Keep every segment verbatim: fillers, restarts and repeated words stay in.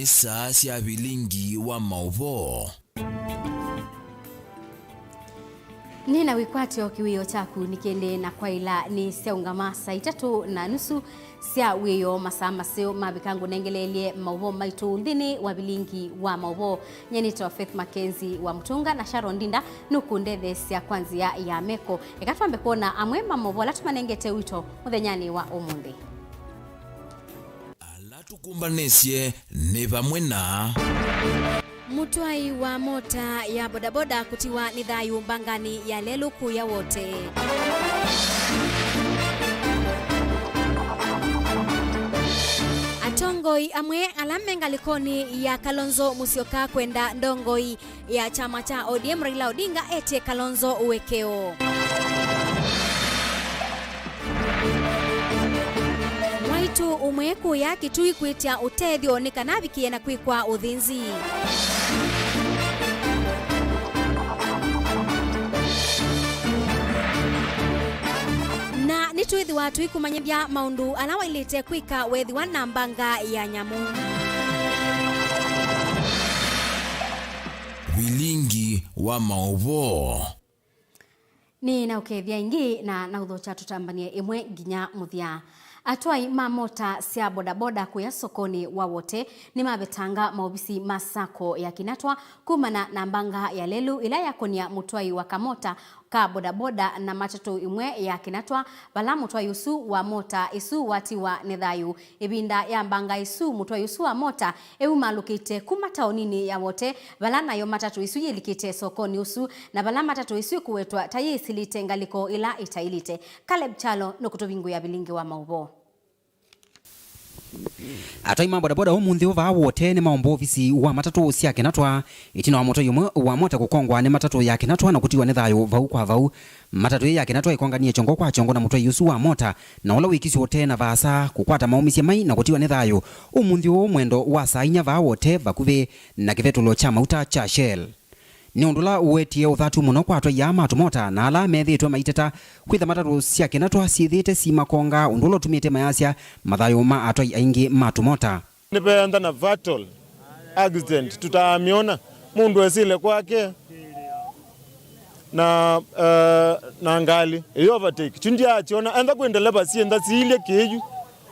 Nĩ saa sya vilingi wa maũvoo. Nĩ na wĩkwatyo kĩwĩo kyaku nĩ kĩndĩ na kwaĩla nĩ syaũngama saa itatũ na nusu sya wĩoo, masaa maseo mavika ngũnengeleelye maũvoo maitũ nthĩnĩ wa vilingi wa maũvoo. Nyie nĩtawa Faith Mackenzie wa Mũtũnga na Sharon Ndinda nũkũndetheesya kwa nzĩa ya meko. Eka twambe kwona amwe ma maũvoo ala tũmanengete wito mũthenyanĩ wa ũmũnthĩ. Ala tũkũmbanĩsye nĩ vamwe na. Mũtwai wa mota ya bodaboda kũtiwa nĩ thayũ mbanganĩ ya lelũ kũya Wote. Atongoi amwe ala me ngalĩkonĩ ya Kalonzo Musyoka kwenda ndongoi ya kyama kya O D M Raila Odinga etie Kalonzo ũekeo. Mwaitũ ũmwe kũya Kitui kwĩtya ũtethyo nĩ kana avikĩe na kwĩkwa ũthĩnzi. Na nĩtwĩthĩwa tũikũmanyĩthya maũndũ ala waĩlĩte kwĩka weethĩwa na mbanga ya nyamũ. Vilingi wa maũvoo. Nĩ na ũkethya ĩngĩ na na ũthokya tũtambanie ĩmwe nginya mũthya. Atwai ma mota sya bodaboda kũya sokonĩ wa Wote nĩmavetanga maovisi ma sacco ya Kinatwa kumana na mbanga ya lelũ ĩla yakonia mũtwai wa kamota ka bodaboda na matatũ ĩmwe ya Kinatwa, vala mũtwai ũsu wa mota ĩsu watiwa nĩ thayũ. Ĩvinda ya mbanga ĩsu, mũtwai ũsu wa mota eumalũkĩte kuma taoninĩ ya Wote, vala nayo matatũ ĩsu yĩlikĩte sokonĩ ũsu, na vala matatũ ĩsu ĩkũwetwa ta yĩsilĩte ngalĩko ĩla ĩtaĩlĩte. Caleb Kyalo nũkũtũvingũĩa vilingi wa maũvoo. Atwai ma bodaboda ũmũnthĩ ũũ vaa Wote nĩmaomba ovisi wa matatũ sya Kinatwa ĩtina wa mũtwai ũmwe wa mota kũkongwa nĩ matatũ ya Kinatwa na kũtiwa nĩ thayũ vau kwa vau. Matatũ ĩĩ ya Kinatwa ĩkonganie kyongo kwa kyongo na mũtwai ũsu wa mota, na ũla wĩkisye ũte na vaasa kũkwata maũmĩsye mai na kũtiwa nĩ thayũ ũmũnthĩ ũũ mwendo wa saa inya vaa Wote vakuvĩ na kĩvetũlo kya mauta kya Shell. Nĩ ũndũ ũla ũwetie ũthatu mũno kwa atwai aa ma tũmota na ala methĩĩtwe maiteta kwĩtha matatũ sya Kinatwa syĩthĩĩte simakonga, ũndũ ũla ũtumĩte mayasya mathayũ ma atwai aingĩ ma tũmota. Nĩveenda na fatal accident, tũtaamĩona. Mũndũ esĩle kwake na, eh, na ngalĩ ĩyo overtake. Kyu ndyaakyona, enda kwĩ ndeleva syĩ nda siilye kĩĩyu.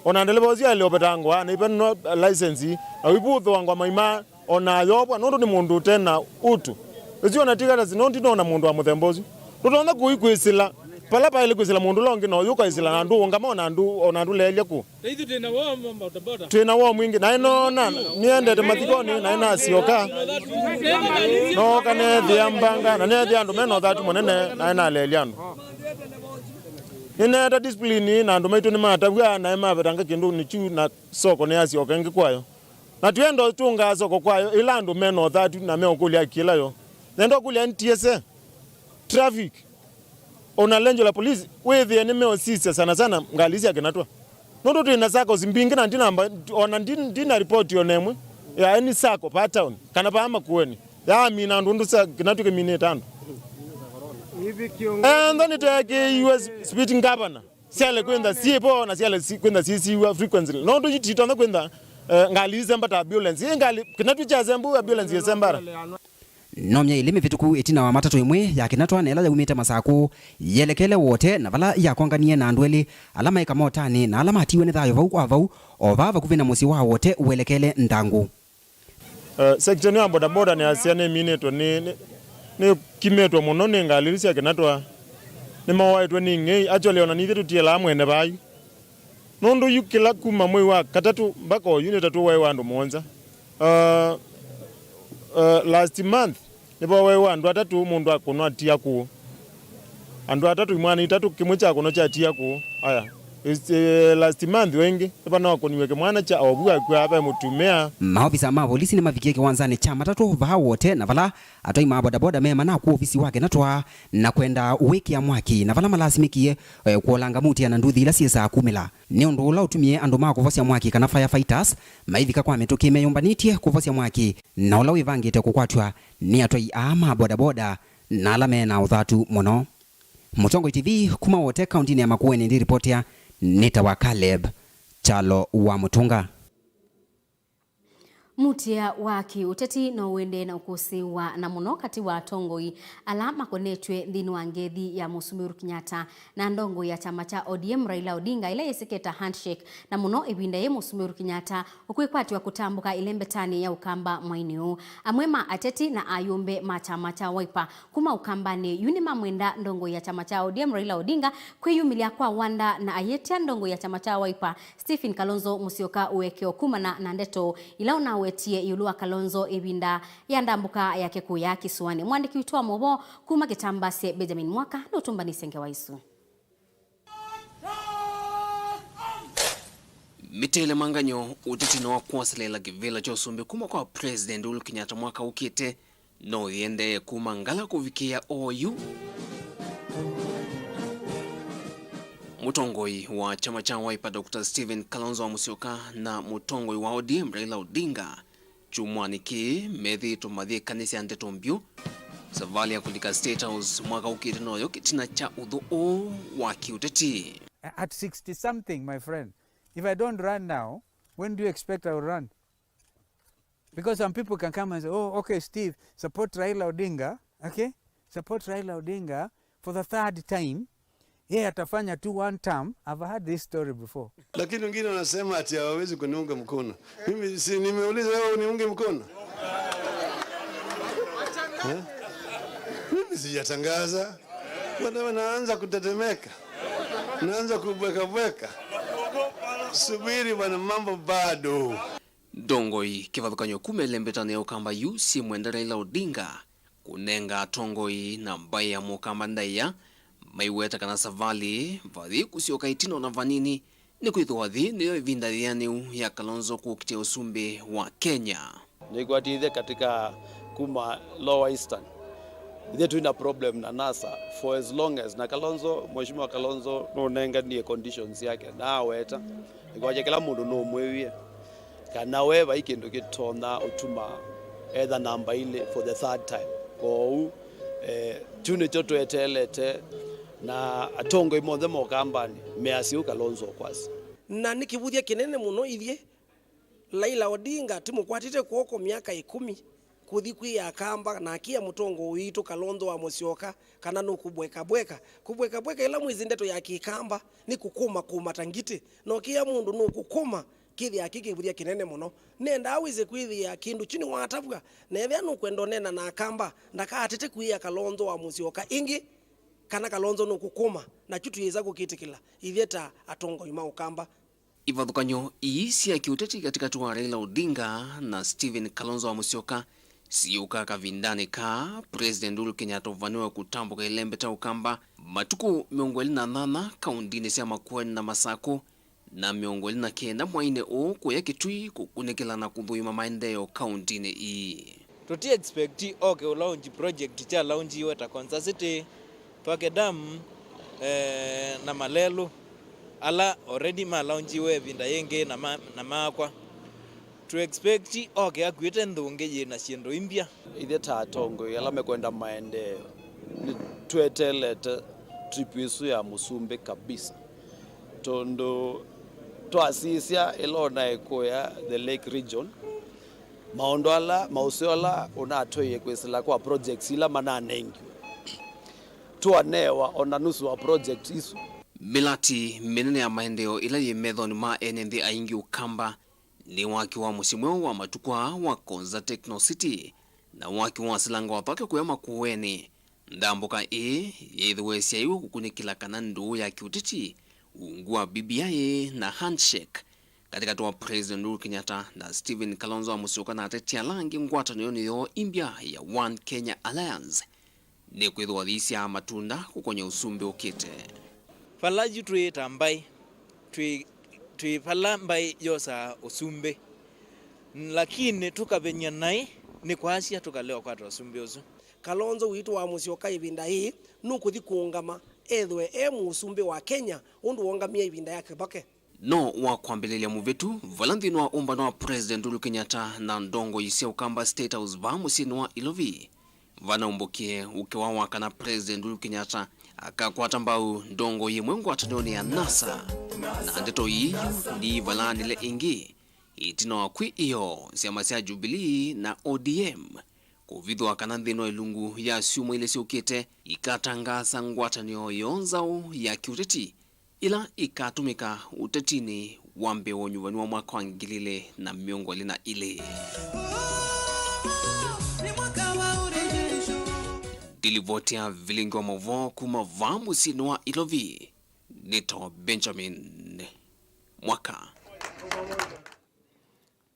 Ona ndeleva ũsu aĩle ũvetangwa na ivenwa license, na ũivũthũangwa maima, ona ayovwa, nũndũ nĩ mũndũ ũte na ũtũ. Ũsu ona ti katasi, no ndinona mũndũ wa mũthemba ũsu. Ndũtonya kũi kwĩsĩla vala vaĩle kwĩsĩla mũndũ ũla ũngĩ, na ũyũ ũkaĩsĩla na ndũũngama, ona ndũ, ona ndũleelya kũ. Ithu twĩ na woo, bodaboda. Twĩ na woo mwingĩ. Naĩ noona, nĩendete mathikonĩ, naĩ nasyoka. Nooka neethĩa mbanga, na neethĩa andũ mena ũthatu mũnene, naĩ naleelya andũ. Nĩneeta discipline, na andũ maitũ nĩmatavw'a, naĩ mavetanga kĩndũnĩ kyu, na soko nĩyasyoka ĩngĩ kwayo. Na twĩenda ũtũngaa soko kwayo, ĩla andũ mena ũthatu na meũkũlya kĩla yo. Nenda ũkũlya N T S A, traffic, ona lenjo la polisi, wĩthĩe nĩmeũsisya sana sana ngalĩ sya Kinatwa. Nũndũ twĩ na saccos mbingĩ na ndinamba, ona ndi, ndina ripoti ona ĩmwe ya any sacco pa town, kana pa Makueni, yaamina andũ ũndũ sa Kinatwa kĩminĩte andũ. Entha nĩteekĩiwe speed governor, syale kwĩntha syĩ vo na syale si-, kwĩntha syĩsiw'a frequently. Nũndũ yu titonya kwĩntha, eh, ngalĩ isemba ta ambulance. Ĩ ngalĩ, Kinatwa kyasembwa ambulance ĩsembara. No myei ĩlĩ mĩvĩtũku ĩtina wa matatũ ĩmwe ya Kinatwa na ĩla yaumĩte Masakũ yelekele Wote, na vala yakonganie na andũ elĩ ala maĩ kamotanĩ na ala matiiwe nĩ thayũ vau kwa vau, o vaa vakuvĩ na mũsyĩ wa Wote welekele Ndangũ. Eh, section ya bodaboda nĩasya nĩminĩtwe nĩ, nĩ, nĩkimĩtwe mũno nĩ ngalĩ isu sya Kinatwa. Nĩmawaĩtwe nĩ ing'ei. Actually, ona nithyĩ tũtielaa mwene vayu. Nũndũ yu kĩla kuma mwei wa katatũ mpaka oyu nĩtatũwaĩwa andũ mũonza. Uh, uh, last month nĩvawaĩwa andũ atatũ, mũndũ akũnwa atia kũũ. Andũ atatũ, imwana itatũ, kĩmwe kyakũnwa kyatia kũũ. Aya, is, eh, last month wengĩ nĩvanakũniwe kĩmwana kya ovu akw'a ve mũtumĩa. Maovisa ma volisi nĩmavikie kĩwanzanĩ kya matatũ vaa Wote na vala atwai ma bodaboda meemana kũ ovisi wa Kinatwa na kwenda ũwĩkĩa mwaki, na vala malasimĩkie, eh, kũolanga mutia na nduthi ila syĩsaa kumĩla. Nĩ ũndũ ũla ũtumie andũ ma kũvosya mwaki kana firefighters maivika kwa mĩtũkĩ meyũmbanĩtye kũvosya mwaki, na ũla wĩvangĩte kũkwatw'a nĩ atwai aa ma bodaboda na ala me na ũthatu mũno. Mũtongoi T V kuma Wote kauntinĩ ya Makueni ndĩripotia nĩtawa Caleb Kyalo wa Mũtũnga. Mũtĩa wa kĩũteti no ũendee na ũkũsĩĩwa, na mũno katĩ wa atongoi ala makonetw'e nthĩnĩ wa ngethi ya Mũsumbĩ Uhuru Kenyatta na ndongoi ya kyama kya O D M Raila Odinga, ĩla yĩsĩkĩe ta handshake, na mũno ĩvinda yĩĩ Mũsumbĩ Uhuru Kenyatta ũkwĩkwatĩwa kũtambũka ĩlembetanĩ ya Ũkamba mwainĩ ũũ. Amwe ma ateti na ayũmbe ma kyama kya Wiper kuma Ũkambanĩ yu nĩmamwenda ndongoi ya kyama kya O D M Raila Odinga kwĩyumĩlya kwa wanda, na ayĩtya ndongoi ya kyama kya Wiper Stephen Kalonzo Musyoka ũekeo kumana na ndeto ila ũnawetie ĩũlũ wa Kalonzo ĩvinda ya ndambũka yake kũya kĩsũanĩ. Mwandĩki witũ wa maũvoo kuma Kĩtambasye, Benjamin Mwaka, nũtũmbanĩsye ngewa isu. Mĩtelemanganyo ũtetinĩ wa kwasĩlĩla kĩvĩla kya ũsumbĩ kuma kwa President Uhuru Kenyatta mwaka ũkĩte no yĩendee kuma Ngala kũvikĩĩa oyu. Mũtongoi wa kyama kya Wiper, Doctor Stephen Kalonzo wa Musyoka, na mũtongoi wa O D M Raila Odinga kyumwanĩ kĩĩ methĩĩtwe mayĩkanĩsya ndeto mbyũ. Savalĩ ya kũlika State House mwaka ũkĩte noyo kĩtina kya ũthũ ũũ wa kĩũteti. At sixty something, my friend, if I don't run now, when do you expect I will run? Because some people can come and say, "Oh, okay, Steve, support Raila Odinga, okay? Support Raila Odinga for the third time. Yeye atafanya tu one term." I've heard this story before. Lakini wengine wanasema ati hawawezi kuniunga mkono. Mimi si nimeuliza wewe uniunge mkono? Eh? Mimi sijatangaza. Bwana, naanza kutetemeka. Naanza kubweka bweka. Subiri bwana, mambo bado. Ndongoi kĩvathũkany'o kuma ĩlembetanĩ ya Ũkamba yu syĩmwenda Raila Odinga kũnenga atongoi na mbaĩ ya Mũkamba ndaĩa, maiweta kana Savalĩ vathi kũsyoka ĩtina ona vanini, nĩkwĩthĩwa yĩĩ nĩyo ĩvinda yĩanĩu ya Kalonzo kũkitĩa ũsumbĩ wa Kenya. Nĩkwatĩthye katika kuma Lower Eastern. Ithyĩ twĩ na problem na NASA for as long as, na Kalonzo, Mheshimiwa Kalonzo nũnenganie conditions yake, na aweta. Nĩkwakya kĩla mũndũ nũmwĩwie kana we vai kĩndũ kĩtonya ũtuma etha namba ilĩ for the third time. Kwoou, eh, kyu nĩkyo tweteelete, na atongoi monthe ma Ũkambanĩ measye ũu Kalonzo ũkwasya. Na nĩ kĩvũthya kĩnene mũno ithyĩ. Raila Odinga tũmũkwatĩte kw'oko myaka ĩkũmi kũthi kwĩ Akamba, na akĩa mũtongoi witũ Kalonzo wa Mũsyoka kana nũkũbwekabweka. Kũbwekabweka, ĩla mwĩsĩ ndeto ya Kĩkamba nĩ kũkũma kũma ta ngitĩ. Na ũkĩa mũndũ nũkũkũma, kĩthĩaa kĩ kĩvũthya kĩnene mũno. Nendaa wĩse kwĩthĩa kĩndũ kyu nĩwatavw'a, na ethĩa nũkwenda ũneena na Akamba, ndakaatete kwĩa Kalonzo wa Mũsyoka ĩngĩ, kana Kalonzo nũkũkũma, na kyu tũyĩsa kũkĩtĩkĩla ithyĩ ta atongoi ma Ũkamba. Ivathũkany'o ii sya kĩũteti katĩkatĩ wa Raila Odinga na Stephen Kalonzo wa Mũsyoka syĩũka kavindanĩ kaa President Uhuru Kenyatta ũvanĩwe kũtambũka ĩlembeta Ũkamba matukũ mĩongo ĩlĩ na nyanya kaũndinĩ sya Makueni na Masakũ, na mĩongo ĩlĩ na kenda mwainĩ ũũ kũya Kitui kũkunĩkĩla na kũthũima maendeeo kaũndinĩ ii. Tũti expect oke ũ launch project kya launchiwe ta Konza City, Twake Dam, eh, na malelũ ala already ma launchiwe ĩvinda yĩngĩ na ma-, na maakwa. Tũ expect oke akuĩte nthũngĩ yĩ na syĩndũ imbya. Ithyĩ ta atongoi ala mekwenda maendeeo, nĩtweteelete trip ĩsu ya mũsumbĩ kabisa, tondũ twasisya ĩla ũnaĩ kũya the Lake Region, maũndũ ala, maũseo ala ũnatwaie kwĩsĩla kwa projects ila mananengiwe, twanewa ona nusu wa project isu. Mĩlati mĩnene ya maendeeo ĩla yĩ methonĩ ma ene nthĩ aingĩ Ũkamba nĩ waki wa mũsyĩ mweũ wa matukũ aa wa Konza Techno City na waki wa silanga wa Twake kũya Makueni. Ndambũka ĩĩ yĩthĩwe ĩsyaĩwe kũkunĩkĩla kana ndũũ ya kĩũteti ungu wa B B I na handshake katĩkatĩ wa President Uhuru Kenyatta na Stephen Kalonzo wa Mũsyoka na ateti ala angĩ ngwatanĩonĩ yoo imbya ya One Kenya Alliance nĩkwĩthĩwa yĩisyaa matunda kũkony'a ũsumbĩ ũkĩte. Vala yu twĩ ta mbaĩ, twĩ, twĩ vala mbaĩ yosaa ũsumbĩ, lakini tũkavĩny'a naĩ nĩ kwasya tũkalea ũkwata ũsumbĩ ũsu. Kalonzo witũ wa Mũsyoka ĩvinda yĩĩ nũkũthi kũũngama ethĩwe e mũsumbĩ wa Kenya ũndũ woongamie ĩvinda ya Kĩbake. No wa kwambĩlĩlya mũvĩtu, vala nthĩnĩ wa ũmbano wa President Uhuru Kenyatta na ndongoi sya Ũkamba State House vaa mũsyĩnĩ wa Ilovi, vanaumbũkie ũkewa wa kana President Uhuru Kenyatta akakwata mbau ndongoi ĩmwe ngwatanĩonĩ ya NASA, na ndeto ii yu ndiivalaanĩle ĩngĩ. Ĩtina wa kwĩ ĩoo, syama sya Jubilee na O D M kũvithũa kana nthĩnĩ wa ilungu ya syumwa ilĩ syũkĩte ikatangaasa ngwatanĩo yoo nzaũ ya kĩũteti ĩla ĩkatũmĩka ũtetinĩ wa mbee wa ũnyuvani wa mwaka wa ngili ilĩ na mĩongo ĩlĩ na ilĩ. Ndilivoti ya vilingi wa maũvoo kuma vaa mũsyĩnĩ wa Ilovi, nĩtawa Benjamin Mwaka.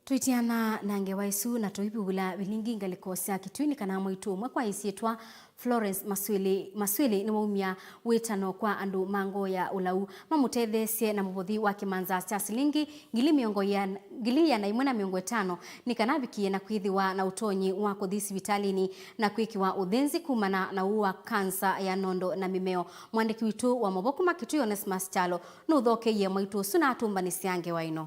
Twĩtiana na ngewa ĩsu na tũivuvula vilingi ngalĩko sya Kitui nĩ kana mwaitũ ũmwe kwa ĩsyĩtwa Florence Maswili, Maswili nĩwaumya wĩtano kwa andũ ma ngoo ya ũlau mamũtetheesye na mũvothi wa kĩmanza kya silingi ngili mĩongo ĩana, ngili ĩana ĩmwe na mĩongo ĩtano nĩ kana avikie na kwĩthĩwa na ũtonyi wa kũthi sivitalĩnĩ na kwĩkĩwa ũthĩnzi kumana na ũũ wa kansa ya nondo na mĩmeo. Mwandĩki witũ wa maũvoo kuma Kitui Onesmus Kyalo nũthokeie mwaitũ ũsu na atũmbanĩsya ngewa ĩno.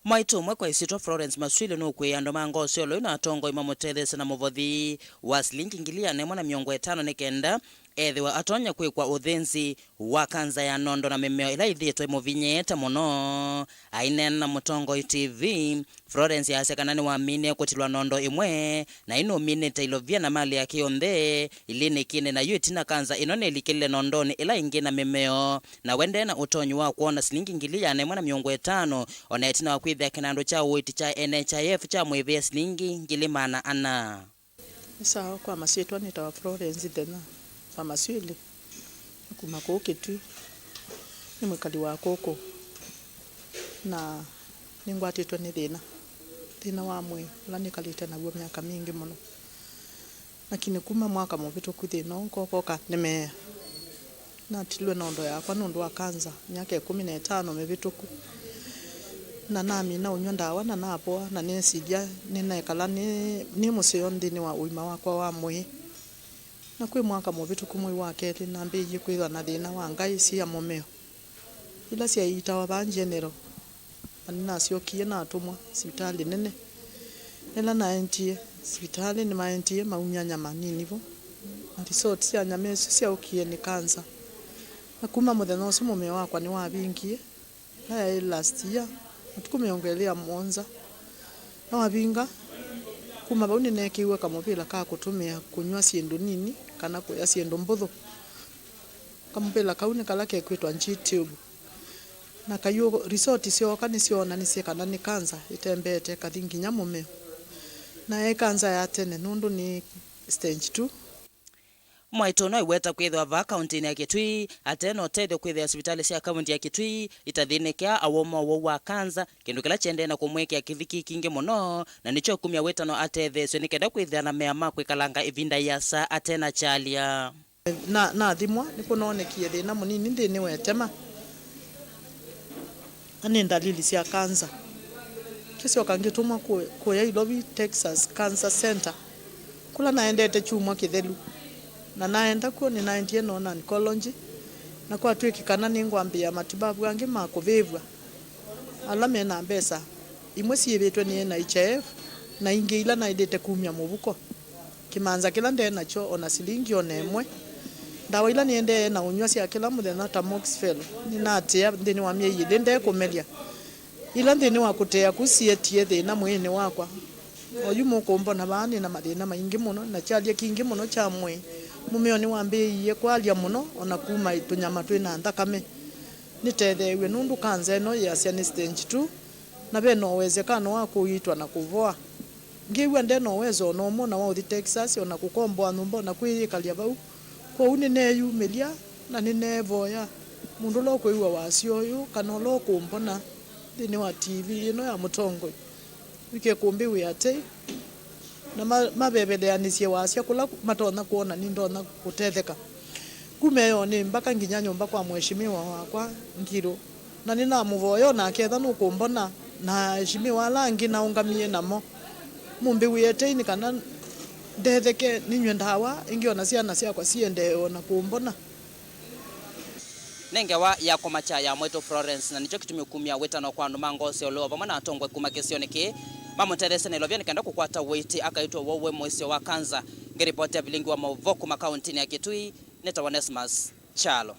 Mwaitũ ũmwe kwa ĩsyĩtwa Florence Maswili nũkwĩie andũ ma ngoo sya ũlau na atongoi mamũtetheesye na mũvothi wa silingi ngili ĩana ĩmwe na mĩongo ĩtano nĩ kenda ethĩwa atonya kwĩkwa ũthĩnzi wa kanza ya nondo na mĩmeo ĩla ĩthĩĩtwe ĩmũvinyĩĩte mũno. Aineena na Mũtongoi T V, Florence aasya kana nĩwaminie kũtilwa nondo ĩmwe, na ĩnũminĩte ilovia na malĩ yake yonthe ilinĩkĩnĩ, na yu ĩtina kanza ĩno nĩlikĩlile nondonĩ ĩla ĩngĩ na mĩmeo, na we nde na ũtonyi wa kwona silingi ngili ĩana ĩmwe na mĩongo ĩtano, o na ĩtina wa kwĩthĩa kĩnandũ kya ũiiti kya N H I F kyamwĩvĩe silingi ngili maana ana. Nĩ sawa, kwa masyĩtwa nĩtawa Florence Thena wa Maswili, kuma kũu Kitui. Nĩ mwĩkali wa kũkũ na nĩngwatĩtwe nĩ thĩna, thĩna wa mwĩĩ ũla nĩkalĩte naw'o myaka mingĩ mũno. Lakini kuma mwaka mũvĩtũku thĩna ũũ kokoka nĩmeea. Natilwe nondo yakwa nũndũ wa kanza myaka ĩkũmi na ĩtano mĩvĩtũku, na namina ũnyw'a ndawa na napoa, na nesilya nĩnekala nĩ, nĩ mũseo nthĩnĩ wa ũima wakwa wa mwĩĩ. Na kwĩ mwaka mũvĩtũku, mwei wa kelĩ, nambĩĩie kwĩthwa na thĩna wa ngaĩ sya mũmeo ila syaiitawa vaa General, na nĩnasyokie natũmwa sivitalĩ nene. Ĩla naendie sivitalĩ, nĩmaendie maumya nyama nini vo, na result sya nyama ĩsu syaũkie nĩ kanza. Na kuma mũthenya ũsu mũmeo wakwa nĩwavingie. Ĩla yaĩ last year, matukũ mĩongo ĩlĩ na mũonza, na wavinga. Kuma vau nĩneekĩiwe kamũvĩla ka kũtũmĩa kũnyw'a syĩndũ nini kana kũya syĩndũ mbũthũ. Kamũvĩla kau nĩ kala kekwĩtwa G-tube. Na kaiũ result syooka nĩsyoonanisye kana nĩ kanza ĩtembeete ĩkathi nginya mũmeo. Na yaĩ kanza ya tene nũndũ nĩ stage two. Mwaitũ no aiweta kwĩthĩwa vaa kaũntĩnĩ ya Kitui ate na ũtethyo kwĩthĩa sivitalĩ sya kaũntĩ ya Kitui itathĩnĩkĩa awau ma ũwau wa kanza, kĩndũ kĩla kĩendee na kũmwĩkĩa kĩviki kingĩ mũno, na nĩkyo kumya wĩtano atetheesw'e nĩ kenda kwĩthĩa na mea ma kwĩkalanga ĩvinda ĩasa ate na kyalya. Na, nathimwa, nĩkũnoonekie thĩna mũnini nthĩnĩ wa ĩtema. Na nĩ ndalili sya kanza. Ngĩsyoka ngĩtũmwa kũ-, kũya Ilovi Texas Cancer Center, kũla naendete kyumwa kĩthelu. Na naenda kw'o, nĩnaendie noona oncology, na kwatw'ĩkĩkana nĩngwambĩĩa mativavu angĩ ma kũvĩvw'a, ala me na mbesa, imwe syĩvĩtwe nĩ N H I F, na ingĩ ila naĩlĩte kumya mũvuko. Kĩmanza kĩla nde nakyo o na silingi o na ĩmwe. Ndawa ila nĩendee na ũnyw'a sya kĩla mũthenya ta Moxifel, nĩnatĩa nthĩnĩ wa myei ĩlĩ nde kũmelya. Ila nthĩnĩ wa kũtea ku syetie thĩna mwĩĩnĩ wakwa. Oyu mũkũmbona vaa nĩ na mathĩna maingĩ mũno, na kyalya kingĩ mũno kya mwĩĩ. Mũmeo nĩwambĩĩie kwalya mũno, o na kuma tũnyama twĩ na nthakame. Nĩtetheew'e nũndũ kanza ĩno yĩasya nĩ stage two, na ve na ũwezekano wa kũiitwa na kũvoa. Ngĩw'a nde na ũwezo o na ũmwe o na wa ũthi Texas, o na kũkomboa nyũmba, o na kwĩyĩkalya vau. Kwoou nĩneeyumĩlya na nĩneevoya mũndũ ũla ũkwĩw'a wasya ũyũ, kana ũla ũkũmbona nthĩnĩ wa T V ĩno ya Mũtongoi, wĩke kũmbĩw'ĩa tei, na ma-, maveveleanĩsye wasya kũla matonya kwona nĩndonya kũtetheka. Kuma ĩyoo nĩ mbaka nginya nyũmba kwa mheshimiwa wakwa Ngirũ, na nĩnamũvoya o nake ethwa nũkũmbona, na aheshimiwa ala angĩ naũngamie namo, mũmbĩw'ĩe tei nĩ kana ndetheke, nĩnyw'e ndawa ĩngĩ, o na syana syakwa siendee o na kũmbona. Nĩ ngewa ya kũmakya ya mwĩĩtu Florence, na nĩkyo kĩtumi kumya wĩtano kwa andũ ma ngoo sya ũlau vamwe na atongoi kuma kĩsionĩ kĩĩ mamũtetheesye na ilovia nĩ kenda kũkwata ũiiti akaitwe ũwau wĩ mũisyo wa kanza. Ngĩripotĩa vilingi wa maũvoo kuma kaũntĩnĩ ya Kitui, nĩtawa Onesmus Kyalo.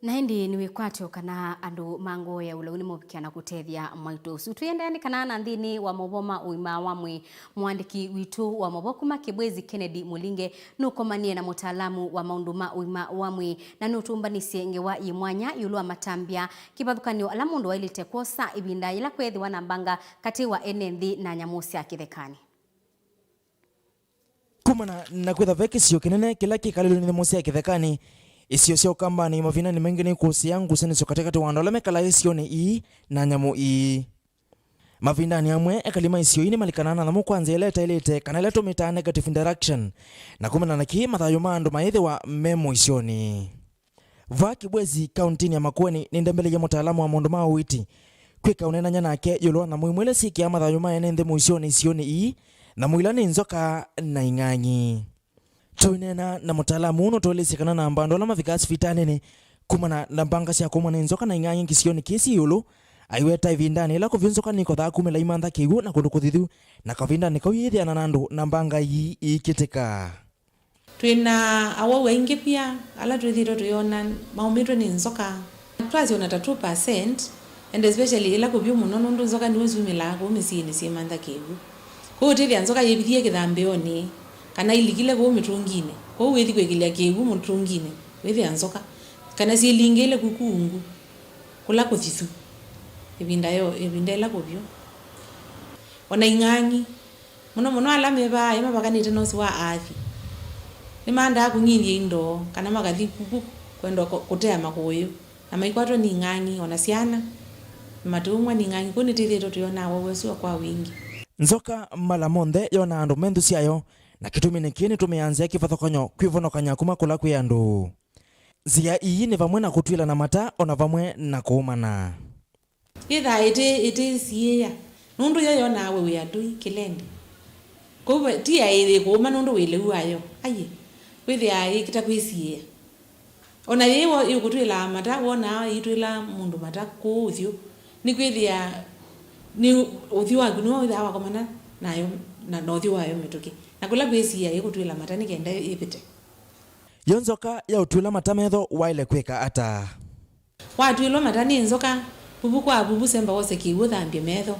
Na ĩndĩ nĩ wĩkwatyo kana andũ ma ngoo ya ũlau nĩmovikĩa na kũtethya mwaitũ ũsu. Tũiendeea nĩ kana na nthĩnĩ wa maũvoo ma ũima wa mwĩĩ, mũandĩki witũ wa maũvoo kuma Kĩbwezi, Kennedy Mũlinge, nũkomanie na mũtaalamu wa maũndũ ma ũima wa mwĩĩ na nũtũmbanĩsye ngewa yĩ mwanya ĩũlũ wa matambya kĩvathũkany'o ala mũndũ waĩlĩte kwosa ĩvinda yĩla kweethĩwa na mbanga katĩ wa ene nthĩ na nyamũ sya kĩthekanĩ. Kumana na kwĩtha ve kĩsio kĩnene kĩla kĩkalĩlwe nĩ nyamũ sya kĩthekanĩ, isio sya Ũkambanĩ mavindanĩ maingĩ nĩikũsĩĩa ngusanĩsyo katĩkatĩ wa andũ ala mekalaa isionĩ ii na nyamũ ii. Mavindanĩ amwe, ekali ma isio ii nĩmalikanaa na nyamũ kwa nzĩa ĩla ĩtaĩlĩte kana ĩla tũmĩtaa negative interaction, na kumana na kĩĩ mathayũ ma andũ mayĩthĩwa me mũisyonĩ. Vaa Kibwezi, kauntinĩ ya Makueni, nĩndembeleie mũtaalamu wa maũndũ ma ũiiti kwĩka ũneenany'a nake ĩũlũ wa nyamũ imwe ila syĩkĩaa mathayũ ma ene nthĩ mũisyonĩ isionĩ ii, nyamũ ila nĩ nzoka na ing'ang'i. Tũineena na mũtaalamu ũũ nũtũelesye kana namba andũ ala mavikaa sivitalĩnĩ kumana na mbanga sya kũmwa nĩ nzoka na ing'ang'i kĩsionĩ kĩĩ syĩ ĩũlũ, aiweta ĩvindanĩ ĩla kũvyũ nzoka nikothaa kumĩla imantha kĩw'ũ na kũndũ kũthithu, na kavindanĩ kau yĩthĩana na andũ na mbanga ii iikĩtĩka. Twĩ na awau aingĩ pia ala twĩthĩĩtwe tũyona maumĩtwe nĩ nzoka. Twasyona ta two percent, and especially ĩla kũvyũ mũno, nũndũ nzoka nĩw'o syumĩlaa kũu mĩsyĩnĩ syĩmantha kĩw'ũ. Kwoou ũtĩthĩa nzoka yĩvithie kĩthambĩonĩ, kana ilikile kũu mĩtũnginĩ. Kwoou wĩthi kwĩkĩlya kĩw'ũ mũtũnginĩ, wĩthĩa nzoka. Kana syĩlingĩile kuku ungu, kũla kũthithu, ĩvinda yo, ĩvinda ĩla kũvyũ. O na ing'ang'i. Mũno mũno ala me vaa ĩ mavakanĩte na ũsĩ wa aathi, nĩmaendaa kũng'inthya indo kana makathi kuku kwenda kũ-, kũtea makũyũ, na maikwatwa nĩ ing'ang'i, o na syana, na matũmwa nĩ ing'ang'i. Kũu nĩtĩthĩtwe tũyonaa wau ũsu kwa wingĩ. Nzoka mala monthe yonaa andũ me nthũ syayo, na kĩtumi nĩ kĩĩ nĩtũmĩaa nzĩa kĩvathũkany'o kwĩvonokany'a kuma kũla kwĩ andũ. Nzĩa ii nĩ vamwe na kũtw'ĩlana mata, o na vamwe na kũũmana. Yĩthaa ĩtĩ, ĩtĩsiĩĩa, nũndũ yo yonaa we wĩ atũi kĩlendi. Kwoou ti aĩthĩ kũũma nũndũ wĩ lĩu wayo. Aiye, wĩthĩaa yĩkĩta kwĩsiĩĩa. O na yĩĩ wo ĩũkũtw'ĩlaa mata, wonaa ĩitw'ĩla mũndũ mata kũũ ũthyũ, nĩkwĩthĩa nĩ ũthyũ waku nĩw'o wĩthĩaa wakomana nayo na, na ũthyũ wayo mĩtũkĩ. Na kũla kwĩsiĩĩa ĩkũtw'ĩla mata nĩ kenda ĩvĩte. Yo nzoka yaũtw'ĩla mata metho waĩle kwĩka ata? Watw'ĩlwa mata nĩ nzoka, vuvu kwa vuvu semba wose kĩw'ũ ũthambye metho.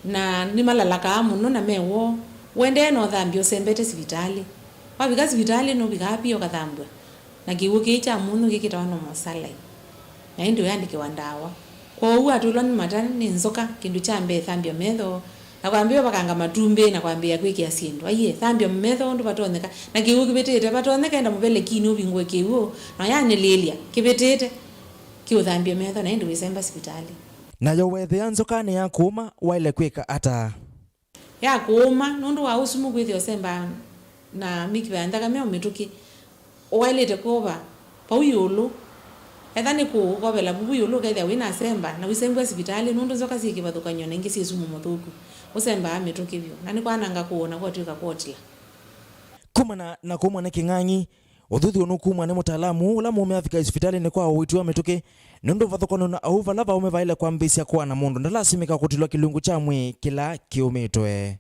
Na nĩmalalakaa mũno na me woo. Ũendee na ũthambya ũsembete sivitalĩ. Wavika sivitalĩ, nũvikaa pia ũkathambw'a na kĩw'ũ kĩĩ kya mũnyũ kĩkĩtawa normal saline. Na ĩndĩ ũyandĩkĩwa ndawa. Kwoou watw'ĩlwa nĩ mata nĩ nzoka, kĩndũ kya mbee thambya metho, na kwambĩĩa ũvakanga matumbĩ na kwambĩĩa kwĩkĩa syĩndũ. Aiee, thambya metho ũndũ vatonyeka. Na kĩw'ũ kĩvĩtĩte, vatonyeka enda mũvelekinĩ ũvingũe kĩw'ũ, na ũyanĩlĩĩlya kĩvĩtĩte, kĩũthambye metho, na ĩndĩ wĩsemba sivitalĩ. Nayo weethĩa nzoka nĩ ya kũũma, waĩle kwĩka ata? Ya kũũma, nũndũ wa ũsumu kwĩthĩa ũsemba na mĩkiva ya nthakame o mĩtũkĩ, ũwaĩlĩte kwova vau ĩũlũ. Etha nĩ kũu ũkovela vuvu ĩũlũ, ũkethĩa wĩ na semba, na ũisembwa sivitalĩ, nũndũ nzoka syĩ kĩvathũkany'o na ingĩ syĩ sumu mũthũku. Ũsembaa mĩtũkĩ vyũ, na nĩkwananga kũũ na kwatw'ĩka kwotila. Kumana na kũũmwa nĩ kĩng'ang'i, ũthuthyo nũkumw'a nĩ mũtaalamu ũla mũũme avika sivitalĩnĩ kwa ũiiti wa mĩtũkĩ, nũndũ vathũkany'o na au vala vaũme vaĩle kwambĩĩsya kũana mũndũ ndalasimĩka kũtilwa kĩlungu kya mwĩĩ kĩla kĩũmĩtwe.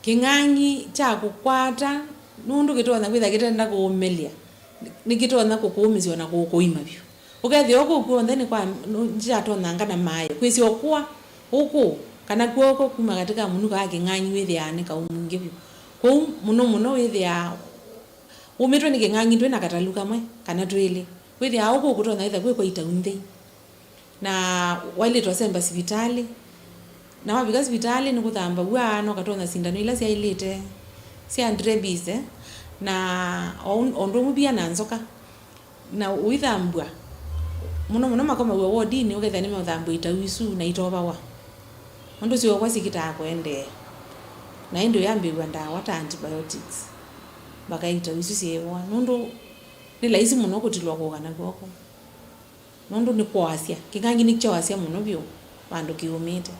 Kĩng'ang'i kya kũkwata nũndũ kĩtonya kwĩthĩa kĩtenda kũũmĩlya, nĩkĩtonya kũkũũmĩsya na kũkũima vyũ. Ũkethĩa ũkũũ kw'onthe nĩ kwa, nũ-, nĩkyatonyanga na maĩ. Kwĩsĩ ũkũa ũkũũ, kana kw'oko kuma katĩ ka mũnuka wa kĩng'ang'i wĩthĩaa nĩ kaũmingĩ vyũ. Kwoou mũno mũno wĩthĩaa ũmĩtwe nĩ kĩng'ang'i twĩ na katalu kamwe kana twĩlĩ. Wĩthĩaa ũkũũ kũtonya ĩtha kwĩ kwa itau nthei. Na waĩlĩte ũsemba sivitalĩ. Na wavika sivitalĩ nĩkũthambaw'a, na ũkatonya sindano ila syaĩlĩte sya rabies, eh, na o ũndũ ũmwe pia na nzoka. Na ũithambw'a, mũno mũno makomaw'a wodinĩ, ũkethĩa nĩmeũthambw'a itau isu na itovawa. Ũndũ syokwa sikitaa kũendeea. Na ĩndĩ ũyambĩw'a ndawa ta antibiotics, mpaka itau isu syĩvoa. Nũndũ nĩ laisi mũno kũtilwa kũka na kw'oko. Nũndũ nĩ kwoasya, kĩng'ang'i nĩkyoasya mũno vyũ vandũ kĩũmĩte.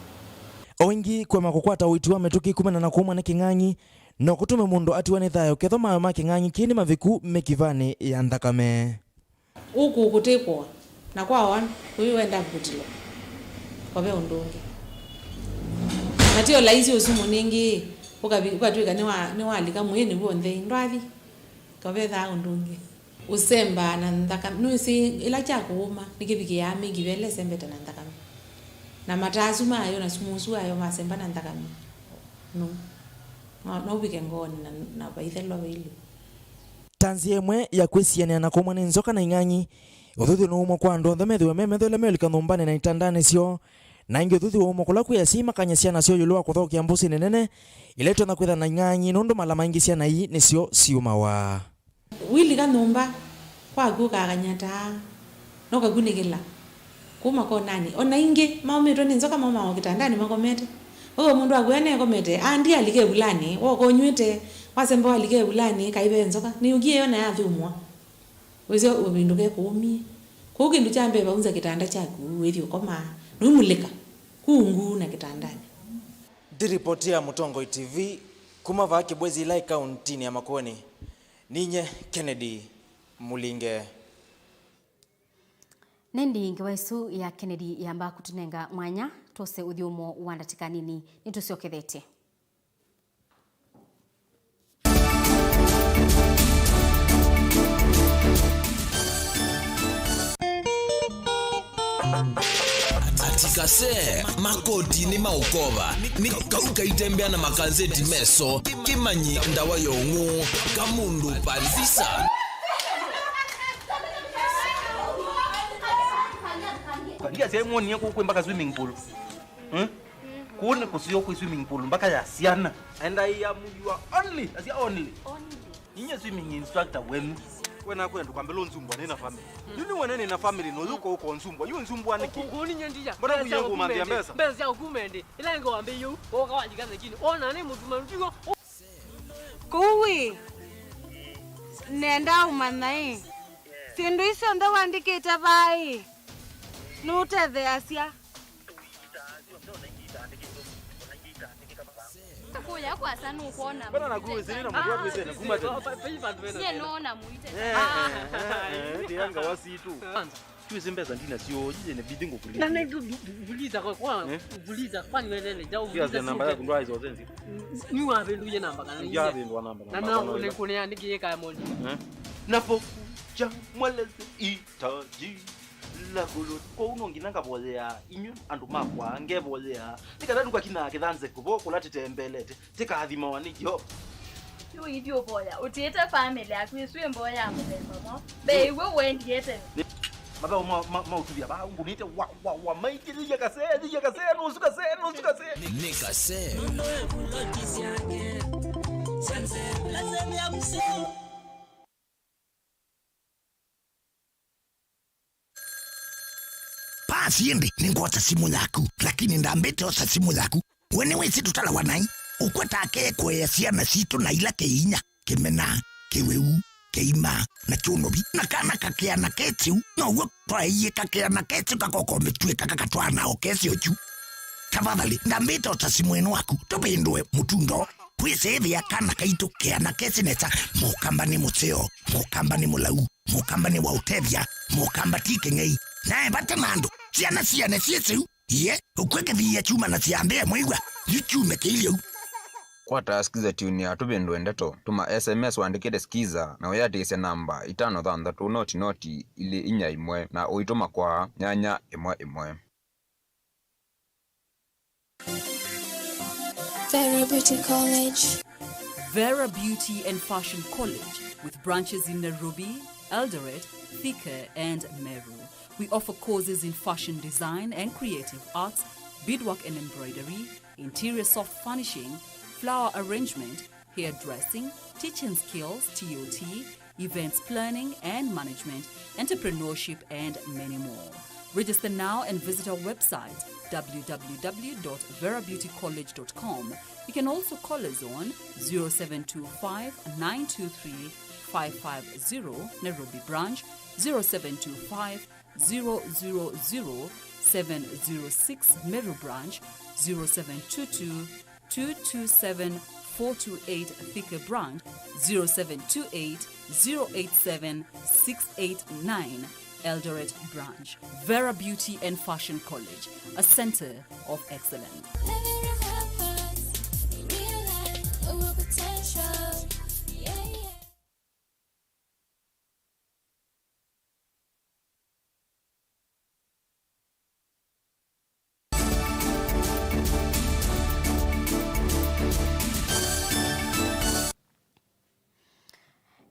O ĩngĩ, kũema kũkwata ũiiti wa mĩtũkĩ kumana na kũũmwa nĩ kĩng'ang'i no kũtume mũndũ atiwa nĩ thayũ kethwa mayo ma kĩng'ang'i kĩĩ nĩ maviku mĩkivanĩ ya nthakame. Ũkũũ kũtĩkũa, na kwawa kũi wenda kũtilwa, kove ũndũ ũngĩ. Na ti o laisi ũsumu nĩngĩ, ũkavi-, ũkatw'ĩka nĩwa-, nĩwalika mwĩĩnĩ w'onthe, ndwathi, kavethaa ũndũ ũngĩ. Ũsembaa na nthakame. Nũĩsĩ ĩla kya kũũma nĩkĩvikĩaa mĩngĩ ĩla ĩsembete na nthakame. Na mataa asu mayo na sumu ũsu wayo masemba na nthakame. No. No, no ũvike ngoonĩ na, na vaithelwa vailye. Ta nzĩa ĩmwe ya kwĩsianĩa na kũmwa nĩ nzoka na ing'ang'i, ũthũthw'e nũũmwa kwa andũ onthe methĩwe me metho ĩla meũlika nyũmbanĩ na itandanĩ syoo. Na ĩngĩ ũthũthw'e ũũmwa kũla kwĩ asyai makany'a syana syoo ĩũlũ wa kũthookea mbũsĩnĩ nene ila itonya kwĩthwa na ing'ang'i, nũndũ mala maingĩ syana ii nĩsyo syumawa. Wĩlika nyũmba kwaku ũkakany'a taa, na ũkakunĩkĩla kũu makonanĩ. O na ingĩ maũmĩtwe nĩ nzoka maumaa o kĩtandanĩ makomete. Ũyũ mũndũ waku ene ekomete, andi alika ĩvulanĩ, woka ũnyw'ĩte, wasemba walika ĩvulanĩ, kaĩ ve nzoka, nĩyũkie yo na yathũmũa. Wĩsĩ ũvĩndũke kũũmie. Kwoou kĩndũ kya mbee vaunza kĩtanda kyaku, wĩthi ũkomaa, nũimulĩka kũu nguu na kĩtandanĩ. Ndiripotia Mũtongoi T V kuma vaa Kibwezi Ilai kauntinĩ ya Makueni, ninye Kennedy Mulinge. Nĩndĩ ngewa ĩsu ya Kennedy yamba kũtũnenga mwanya twose ũthyũmũo wa ndatĩka nini. Nĩtũsyokethetye. Atikase makoti nĩ maũkova, nĩ kau kaitembea na makanzeti meso, kĩmanyi ndawa ya ũng'ũ, kamũndũ pandisa. Ndiasya mwonie kũkwĩ mpaka swimming pool. Hmm? Kũu nĩ kũseo kwĩ swimming pool mpaka ya syana. And I am your only, I say only. Only. Ninye swimming instructor wenu. We naku ndũkambĩla ũnzumbwa nĩ na family. Yu nĩ wene nĩ na family no yuko uko nzumbwa. Yu nzumbwa nĩkĩ? Kũu ninye ndiya. Mbona kuya kumambia mbesa? Mbesa sya kumende. Ila ngo ambe yu. Oka walika thekini. Ona nĩ mũtuma ndigo. Kũu ĩ, nenda ũmanya ĩ, syĩndũ isu syonthe wandĩkĩte vaa ĩ, nũtetheeasya. Kũya kwasa nũkwona. Mbona nakuwa ĩsĩ na mũndũ waku ĩsĩ na kuma tene? Nyie nona mũite. Eh, eh, eh, eh, ndianga wasitu. Kwanza. Twĩsĩ mbesa ndinasyo, inabidi ngũkulithi. Na nĩ tu-, tu-, vuliza kwa, kwa, eh? Vuliza, kwani wewe ndio vuliza. Namba yaku ndwaĩ zote nzi. Ni wavindũie namba kana nĩ iye? Yavindũa namba, na namba no kana ũle kũnĩa nĩ kĩĩ kaya mondi. Eh? Napokuja mweleze hitaji langu lote. Kwa uno nginya ngavoyea, inyu andũ makwa, ngevoyea. Nĩ kana ndũkakinaa kĩthanze kũvo kũla tĩtembelete. Tĩkathimawa nĩ Yeova. Yu ithyĩ ũvoya, ũtiĩte famĩlĩ yaku ĩsu ĩ mboya ya mũthemba mwaũ? Mbee iw'e ũendie tene. Nĩ mathaũ ma, ma, ma ũtuvya vaa ngũnĩte wa, wa, wa maingĩlĩlya kasee, yĩya kasee, nũsu kasee, nũsu kasee. Nĩ kasee. Pasi ĩndĩ nĩngwosa simũ yaku, lakini ndambĩte osa simũ yaku. We nĩwĩsĩ tũtalawa naĩ? Ũkwetaka ekũea syana sitũ na ila kĩinya, kĩmena, kĩwĩu, kĩima, na kyũnũvi. Na kana kakĩana ketĩu, now'o twaeie kakĩana ketĩu kakokomĩtw'ĩka kakatwaana o kesĩ ũkyu. Tafadhali, ndambĩte osa simũ ĩno waku, tũvĩndũe mũtundo. Kwĩsĩĩthĩa kana kaitũ keana kesĩ nesa, mũkamba nĩ mũseo, mũkamba nĩ mũlau. Mũkamba nĩ wa ũtethya, mũkamba ti kĩng'ei. Nae vata na andũ, syana siane syĩsĩu, iye, ũkw'e kĩthiia kyuma na syambĩe mwĩw'a, yu kyume kĩilye u. Kwata Skiza Tune ya Tũvĩndũe Ndeto, tũma S M S wandĩkĩte Skiza na ũyĩatĩĩsya namba itano thanthatũ noti noti ilĩ inya ĩmwe na ũitũma kwa nyanya ĩmwe ĩmwe. Vera Beauty College. Vera Beauty and Fashion College, with branches in Nairobi, Eldoret, Thika, and Meru. We offer courses in fashion design and creative arts, beadwork and embroidery, interior soft furnishing, flower arrangement, hairdressing, teaching skills, T O T, events planning and management, entrepreneurship, and many more. Register now and visit our website, w w w dot vera beauty college dot com. You can also call us on zero seven two five, nine two three, five five zero, Nairobi branch, zero seven two five, zero zero zero, seven zero six, Meru branch, zero seven two two, two two seven, four two eight, Thika branch, zero seven two eight, zero eight seven, six eight nine, Eldoret branch. Vera Beauty and Fashion College, a center of excellence.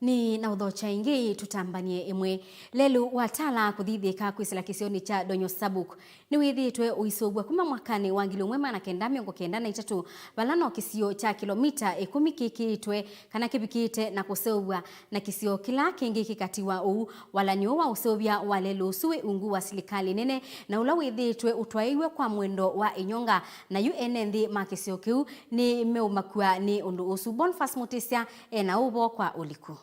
Nĩ na ũthokya ĩngĩ, tũtambanie ĩmwe. Lelũ wa Tala kũthi Thĩka kwĩsĩla kĩsionĩ kya Donyo Sabuk nĩwĩthĩĩtwe ũisũvw'a kuma mwakanĩ wa ngili ũmwe maana kenda mĩongo kenda na itatũ, vala no kĩsio kya kĩlomita ĩkũmi kĩkĩĩtwe kana kĩvikĩte na kũseũvw'a na kĩsio kĩla kĩngĩ kĩkatiwa ũu. Walany'o wa ũseũvya wa lelũ ũsu wĩ ungu wa silikalĩ nene na ũla wĩthĩĩtwe ũtwaĩiw'e kwa mwendo wa ĩnyonga, na yu ene nthĩ ma kĩsio kĩu nĩmeũmakw'a nĩ ũndũ ũsu. Boniface Mutisya e na ũvoo kwa ũliku.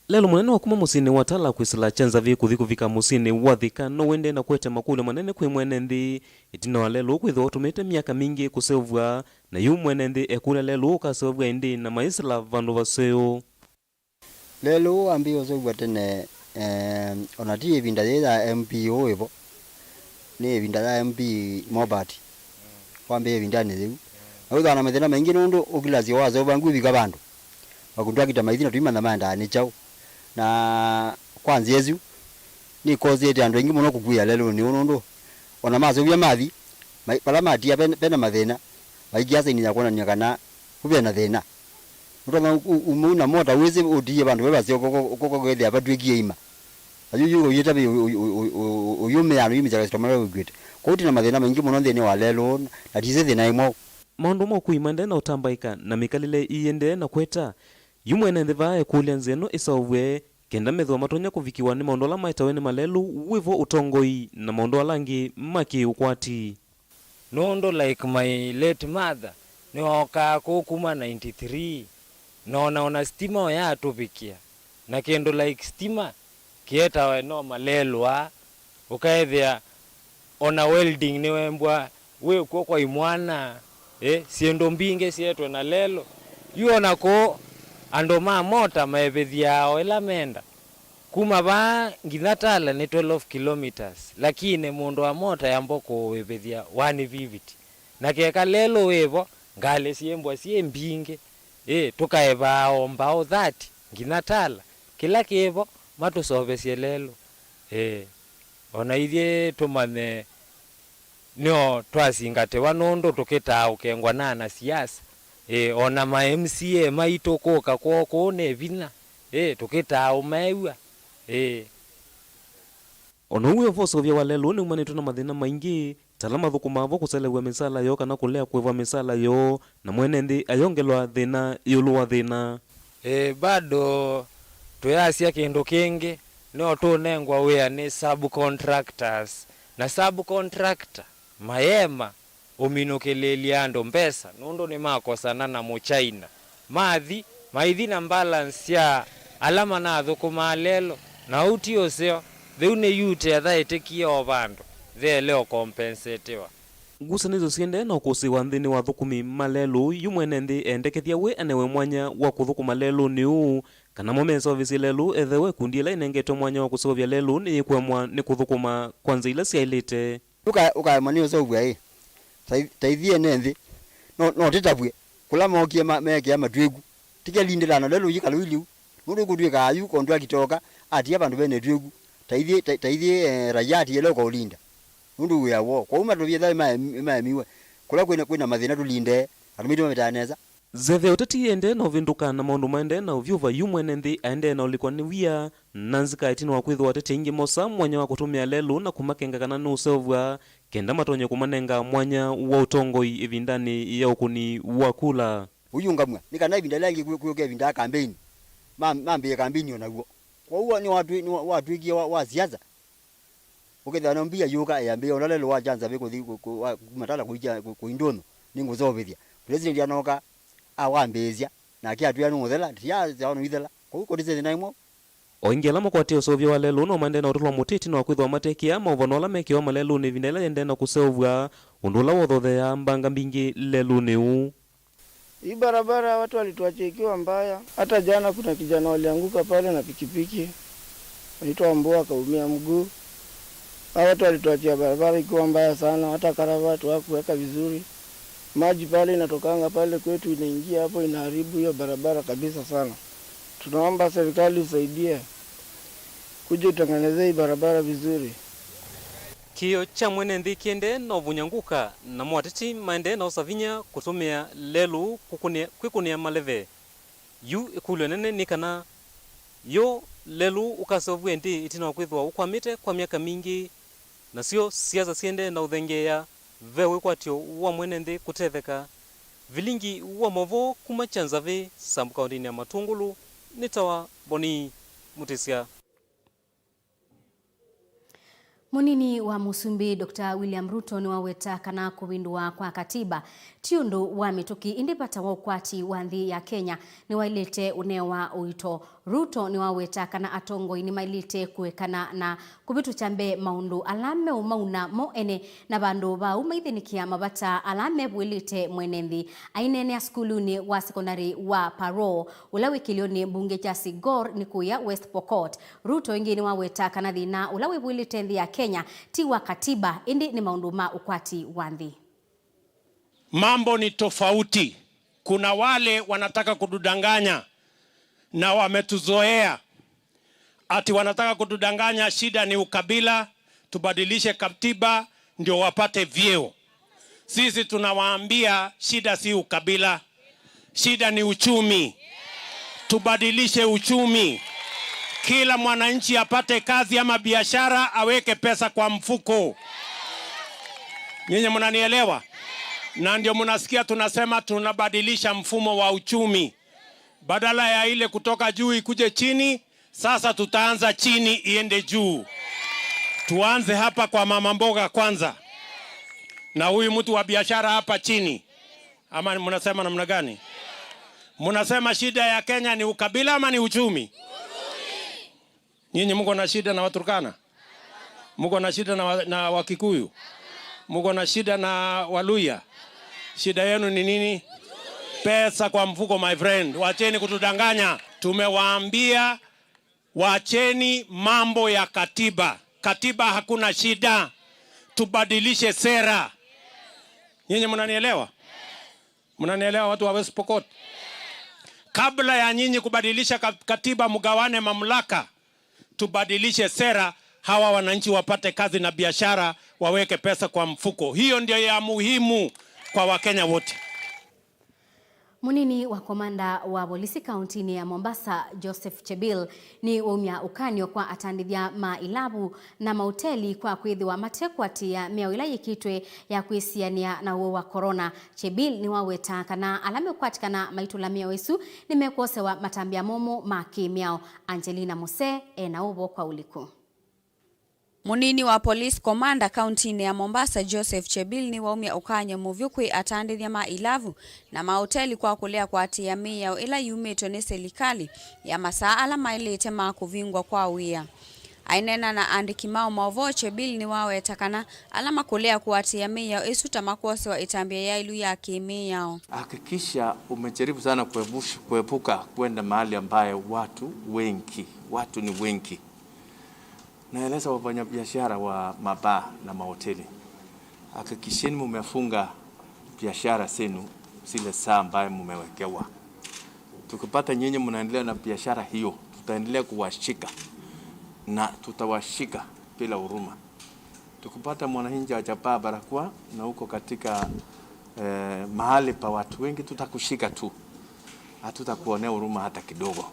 Lelũ mũnene wa kuma mũsyĩnĩ wa Tala kwĩsĩla kya Nzavĩ kũthi kũvika mũsyĩnĩ wa Thika no ũendee na kũete makũlyo manene kwĩ mwene nthĩ, ĩtina wa lelũ ũũ kwĩthĩwa ũtũmĩte myaka mingĩ kũseũvw'a, na yu mwene nthĩ ekũlya lelũ ũũ ũkaseũvw'a ĩndĩĩ na maĩsĩla vandũ vaseũ. Lelũ ũũ wambĩĩe ũseũvw'a tene, eh, ona ti ĩvinda yĩĩ ya M P ũũ wĩvo, nĩ ĩvinda ya M P Mobati. Wambĩĩe ĩvindanĩ yĩu. Na wĩthĩawa na mathĩna maingĩ nũndũ ũkilasya waseũvw'a ngwĩvika vandũ, makũndũ akita maithi na tũimanya maendaa nĩ kyaũ. Na kwa nzĩa ĩsu, nĩkoseete andũ aingĩ mũno kũkuĩa lelũnĩ ũũ nũndũ ona maseũvya mathi, mai-, vala matia pena, pena mathĩna, vaikĩa saini ya kwonany'a kana vu vena thĩna. Nũtonya u-, u-, umau na mota wĩsĩ ũtiie vandũ ve vaseo, koko, koko kethĩa vatw'ĩkie ima. Na yu, yu ũyĩta vĩ, ũ-, ũ-, ũyũmĩaa na ũyumĩsya kasitoma vala wĩkw'ĩte. Kwoou twĩ na mathĩna maingĩ mũno nthĩnĩ wa lelũ, na tisĩ thĩna ĩmwe. Maũndũ ma ũkui maendee na ũtambaĩka, na mĩkalĩle ĩendee na kũeta. Yu mwene nthĩ vaa ekũlya nzĩa ĩno ĩseũvw'e, kenda methĩwa matonya kũvikĩwa nĩ maũndũ ala maetawe nĩ malelũ, wĩvo ũtongoi, na maũndũ ala angĩ ma kĩ-ũkwati. Nũndũ like my late mother, nĩwookaa kũu kuma ninety-three, na ona, ona stima ũyatũvikĩa, na kĩndũ like stima kĩetawe no malelũ aa, ũkaethĩa ona welding nĩwembwa wĩ kw'o kwa imwana, ĩ, syĩndũ mbingĩ syeetwe na lelũ. Yu ona kũũ andũ ma mota maĩvĩthyaa o ĩla menda. Kuma vaa nginya Tala nĩ twelve kilometres, lakini mũndũ wa mota yamba kũĩvĩthya one fifty. Na keka lelũ wĩvo, ngalĩ syĩmbwa syĩ mbingĩ, ĩ, tũkaĩvaa o mbaũ thirty nginya Tala. Kĩla kĩvo, matũseũvĩsye lelũ. Ĩ, o na ithyĩ tũmanye nĩo twasingatĩwa nũndũ tũkĩtaa ũkengwa na anasiasa. Ĩ, o na ma M C A maitũ kũka kwoo kũũ nĩ vinya. Ĩ, tũkĩtaa ũmew'a. Ĩ. O na ũu wĩ o vo, ũseũvya wa lelũ nĩumanĩtwe na mathĩna maingĩ, ta ala mathũkũmaa vo kũselew'a mĩsaala yoo kana kũlea kũĩvwa mĩsaala yoo, na mwene nthĩ ayongelwa thĩna ĩũlũ wa thĩna. Ĩĩ, bado tũyasya kĩndũ kĩngĩ, no tũnengwa wĩa nĩ subcontractors, na subcontractor mayema ũminũkĩlĩĩlya andũ mbesa nũndũ nĩmakosana na Mũchaina. Mathi, maithi na balance sya ala manathũkũmaa lelũ, na ũu ti ũseo. Thĩu nĩ yu tethwa ĩtĩkie o vandũ, theele ũkompensetiwa. Ngusanĩsyo siendee na ũkũsĩĩwa nthĩnĩ wa athũkũmi ma lelũ, yu mwene nthĩ eendekethya we anewe mwanya wa kũthũkũma lelũnĩ ũũ, kana mo meseũvĩsye lelũ, ethĩwa ĩkundi ĩla ĩnengetwe mwanya wa kũseũvya lelũ nĩyĩkũemwa nĩ kũthũkũma kwa nzĩa ila syaĩlĩte. Ũka-, ũkaemwa nĩ ũseũvw'a ĩ? Ta i-, ta ithyĩ ene nthĩ, no, no tĩtavw'e kũla mookie ma-, meekĩa matw'ĩku. Tĩkelindĩla na lelũ yĩkalũ iliu, nũndũ ĩkũtw'ĩka ayu kondwakita oka atia vandũ vene ĩtw'ĩku. Ta ithyĩ, ta, ta ithyĩ, eh, raia atiele ũkaũlinda nũndũ wĩa woo. Kwoou matũvye thayũ maemi-, maemiwe kũla kwĩna, kwĩna mathĩna tũlinde andũ maitũ mavĩtaa nesa. Nzeve ya ũteti ĩendee na ũvĩndũka, na maũndũ maendee na ũvyũva, yu mwene nthĩ aendee na ũlikwa nĩ wia na nzika ĩtina wa kwĩthĩwa ateti aingĩ mosaa mwanya wa kũtũmĩa lelũ na kũmakenga kana nũũseũvw'a, kenda matonye kũmanenga mwanya wa ũtongoi ĩvindanĩ ya ũkũni wa kula. Ũyũngamw'a nĩ kana ĩvinda yĩla yĩngĩ kwĩ-, kwĩũke ĩvinda ya kambeini, ma-, mambĩĩe kambeini o naw'o. Kwoou nĩwatwĩ-, nĩwa-, watw'ĩkie wa, wa siasa. Ũkethĩa no mbia yũka yambĩĩa ũla lelũ wa kyanza vĩ kũthi kũ-, kũ-, wa, kuma Tala kũikya kũ-, kũi Ndũnyũ, nĩngũseũvĩthya. President anoka, awambĩĩsya, nake atwĩa nũũthela, tiasyawa nũithela. Kwoou kũtise thĩna ĩmwe. O ĩngĩ, ala makwatie ũseũvyo wa lelũ no maendee na ũtũlwa mũtĩ ĩtina wa kwĩthĩwa matekĩaa maũvano ala mekĩawa malelũnĩ ĩvinda yĩla yĩendee na kũseũvw'a, ũndũ ũla wothotheaa mbanga mbingĩ lelũnĩ ũũ. Hii barabara watu walituachia ikiwa mbaya. Hata jana kuna kijana walianguka pale na pikipiki. Anaitwa Mbua, akaumia mguu. Hawa watu walituachia barabara ikiwa mbaya sana, hata karavati hawakuweka vizuri. Maji pale inatokanga pale kwetu inaingia hapo, inaharibu hiyo barabara kabisa sana. Tunaomba serikali isaidie, kuja itengenezee hii barabara vizuri. Kĩĩo kya mwene nthĩ kĩendee na ũvũnya ngũka, namo ateti maendee na ũsa vinya kũtũmĩa lelũ kũkũnĩa, kwĩkũnĩa maleve. Yu ĩkũlyo nene nĩ kana yo lelũ ũkaseũvw'e ĩndĩĩ ĩtina wa kwĩthĩwa ũkwamĩte kwa myaka mingĩ, nasyo siasa siendee na ũthengeea, ve wĩkwatyo wa mwene nthĩ kũtetheka. Vilingi wa maũvoo kuma Kyanzavĩ, Sambu kaũntĩnĩ ya Matũngũlũ, nĩ tawa Boni Mũtĩsya. Mũnini wa Mũsumbĩ Doctor William Ruto nĩwaweta kana kũvĩndũa kwa katiba ti ũndũ wa mĩtũkĩ, ĩndĩ vata wa ũkwati wa nthĩ ya Kenya nĩwaĩlĩte ũnewa ũito. Ruto nĩwaweta kana atongoi nĩmaĩlĩte kũekana na kũvĩtũkya mbee maũndũ ala meũmauna mo ene, na vandũ va ũu maithĩnĩkĩa mavata ala mevũĩlĩte mwene nthĩ. Aineenea sukulunĩ wa sekondalĩ wa Paro, ũla wĩ kĩlĩonĩ mbunge kya Sigor nĩ kũya West Pokot, Ruto ĩngĩ nĩwaweta kana thĩna ũla wĩvũĩlĩte nthĩ ya Kenya ti wa katiba, ĩndĩ nĩ maũndũ ma ũkwati wa nthĩ. Mambo ni tofauti. Kuna wale wanataka kutudanganya na wametuzoea. Ati wanataka kutudanganya, shida ni ukabila, tubadilishe katiba ndio wapate vyeo. Sisi tunawaambia shida si ukabila, shida ni uchumi. Tubadilishe uchumi, kila mwananchi apate kazi ama biashara, aweke pesa kwa mfuko. Nyinyi mnanielewa? Na ndio mnasikia tunasema tunabadilisha mfumo wa uchumi. Badala ya ile kutoka juu ikuje chini, sasa tutaanza chini iende juu. Tuanze hapa kwa mama mboga kwanza, na huyu mtu wa biashara hapa chini. Ama mnasema namna gani? Mnasema shida ya Kenya ni ukabila ama ni uchumi? Nyinyi mko na shida na Waturkana? Mko na shida na, wa, na Wakikuyu? Mko na shida na Waluya? Shida yenu ni nini? Pesa kwa mfuko, my friend. Wacheni kutudanganya. Tumewaambia, wacheni mambo ya katiba. Katiba hakuna shida. Tubadilishe sera. Nyinyi mnanielewa? Mnanielewa, watu wa West Pokot? Kabla ya nyinyi kubadilisha ka-, katiba, mgawane mamlaka, tubadilishe sera, hawa wananchi wapate kazi na biashara, waweke pesa kwa mfuko. Hiyo ndio ya muhimu kwa Wakenya wote. Mũnini wa komanda wa volisi kaũntĩnĩ ya Mombasa, Joseph Chebil, nĩwaumya ũkany'o kwa atandĩthya ma ilavu na maũteli kwa kwĩthĩwa matekwatĩĩa mĩao ĩla yĩkĩtwe ya kwĩsianĩa na ũwau wa corona. Chebil nĩwaweta kana ala mekwatĩkana maitũla mĩao ĩsu nĩmekwosewa matambya momũ ma kĩ-mĩao. Angelina Muse e na ũvoo kwa ũliku. Mũnini wa police commander kaũntĩnĩ ya Mombasa, Joseph Chebil, nĩwaumya ũkany'o mũvyũ kwĩ atandĩthya ma ilavu na maũteli kwa kũlea kũatĩĩa mĩao ĩla yumĩtwe nĩ silikalĩ ya masaa ala maĩlĩte ma kũvingwa kwa wĩa. Aineena na aandĩki ma maũvoo, Chebil nĩwaweta kana ala makũlea kũatĩĩa mĩao ĩsu ta makwosewa ĩtambya yaĩlu ya kĩ-mĩao. Hakikisha umejaribu sana kuepush-, kuepuka kwenda mahali ambaye watu wengi, watu ni wengi. Naeleza wafanyabiashara wa mabaa na mahoteli, hakikisheni mumefunga biashara zenu zile saa ambaye mumewekewa. Tukipata nyinyi mnaendelea na biashara hiyo, tutaendelea kuwashika na tutawashika bila huruma. Tukipata mwananchi hajavaa barakoa na uko katika, eh, mahali pa watu wengi, tutakushika tu. Hatutakuonea huruma hata kidogo.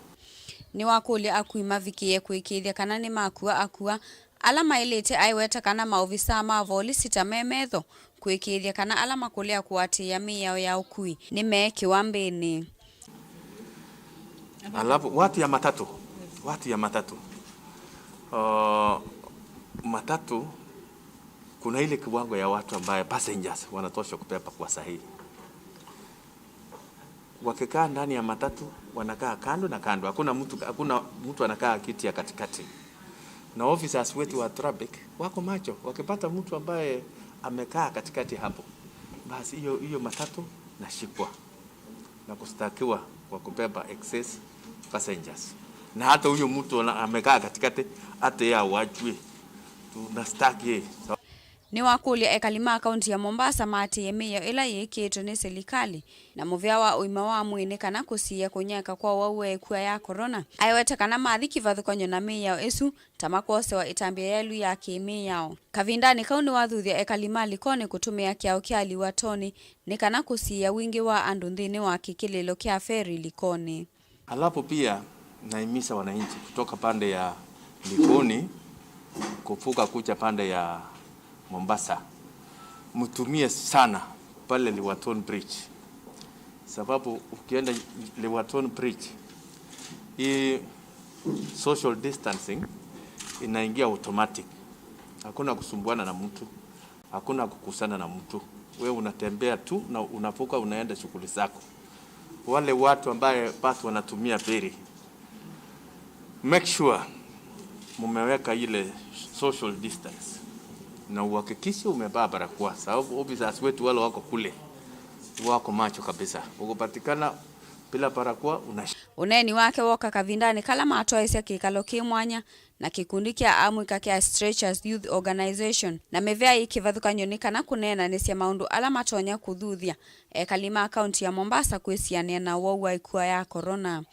Nĩwakũlya akui mavikĩe kũĩkĩĩthya kana nĩmakua akua ala maĩlĩte. Aiweta kana maovisaa ma volisi ta me metho kũĩkĩĩthya kana ala makũlea kũatĩĩa mĩao ya ũkui nĩmeekĩwa mbĩnĩ. Alafu watu ya matatu, watu ya matatu. Uh, matatu, kuna ile kiwango ya watu ambaye passengers wanatosha kubeba kwa sahihi. Wakikaa ndani ya matatu, wanakaa kando na kando. Hakuna mtu, hakuna mtu anakaa kiti ya katikati. Na officers wetu wa traffic wako macho. Wakipata mtu ambaye amekaa katikati hapo, basi hiyo, hiyo matatu nashikwa na kustakiwa kwa kubeba excess passengers. Na hata huyo mtu ana-, amekaa katikati, hata yeye awachwe. Tunastaki yeye. Nĩwakũlya ekali ma kaunti ya Mombasa maatĩĩe mĩao ĩla yĩkĩĩtwe nĩ silikalĩ na mũvĩa wa ũima wa mwĩĩ nĩ kana kũsiĩĩa kũnyaĩĩka kwa ũwau wa ĩkua ya corona. Aiweta kana mathi kĩvathũkany'o na mĩao ĩsu, ta makwosewa ĩtambya yaĩlu ya kĩ-mĩao. Kavindanĩ kau nĩwathuthya ekali ma Likoni kũtũmĩa kĩao kya Liwatoni nĩ kana kũsiĩĩa wingĩ wa andũ nthĩnĩ wa kĩkĩlĩlo kya feri Likoni. Alafu pia naimiza wananchi kutoka pande ya Likoni kuvuka kuja pande ya Mombasa, mtumie sana pale Liwaton Bridge, sababu ukienda Liwaton Bridge, hii social distancing inaingia automatic. Hakuna kusumbuana na mtu, hakuna kukusana na mtu. Wewe unatembea tu na unavuka, unaenda shughuli zako. Wale watu ambaye basi wanatumia feri, make sure mumeweka ile social distance na uhakikishe umevaa barakoa, sababu officers wetu wale wako kule wako macho kabisa. Ukipatikana bila barakoa, una Ũneeni wake woka kavindanĩ kala matwaĩsya kĩkalo kĩ mwanya na kĩkundi kya amũika kya Stretchers Youth Organization na mĩvea yĩ kĩvathũkany'o nĩ kana kũneenanĩsya maũndũ ala matonya kũthuthya ekali ma kaunti ya Mombasa kwĩsianĩa na ũwau wa ĩkua ya corona.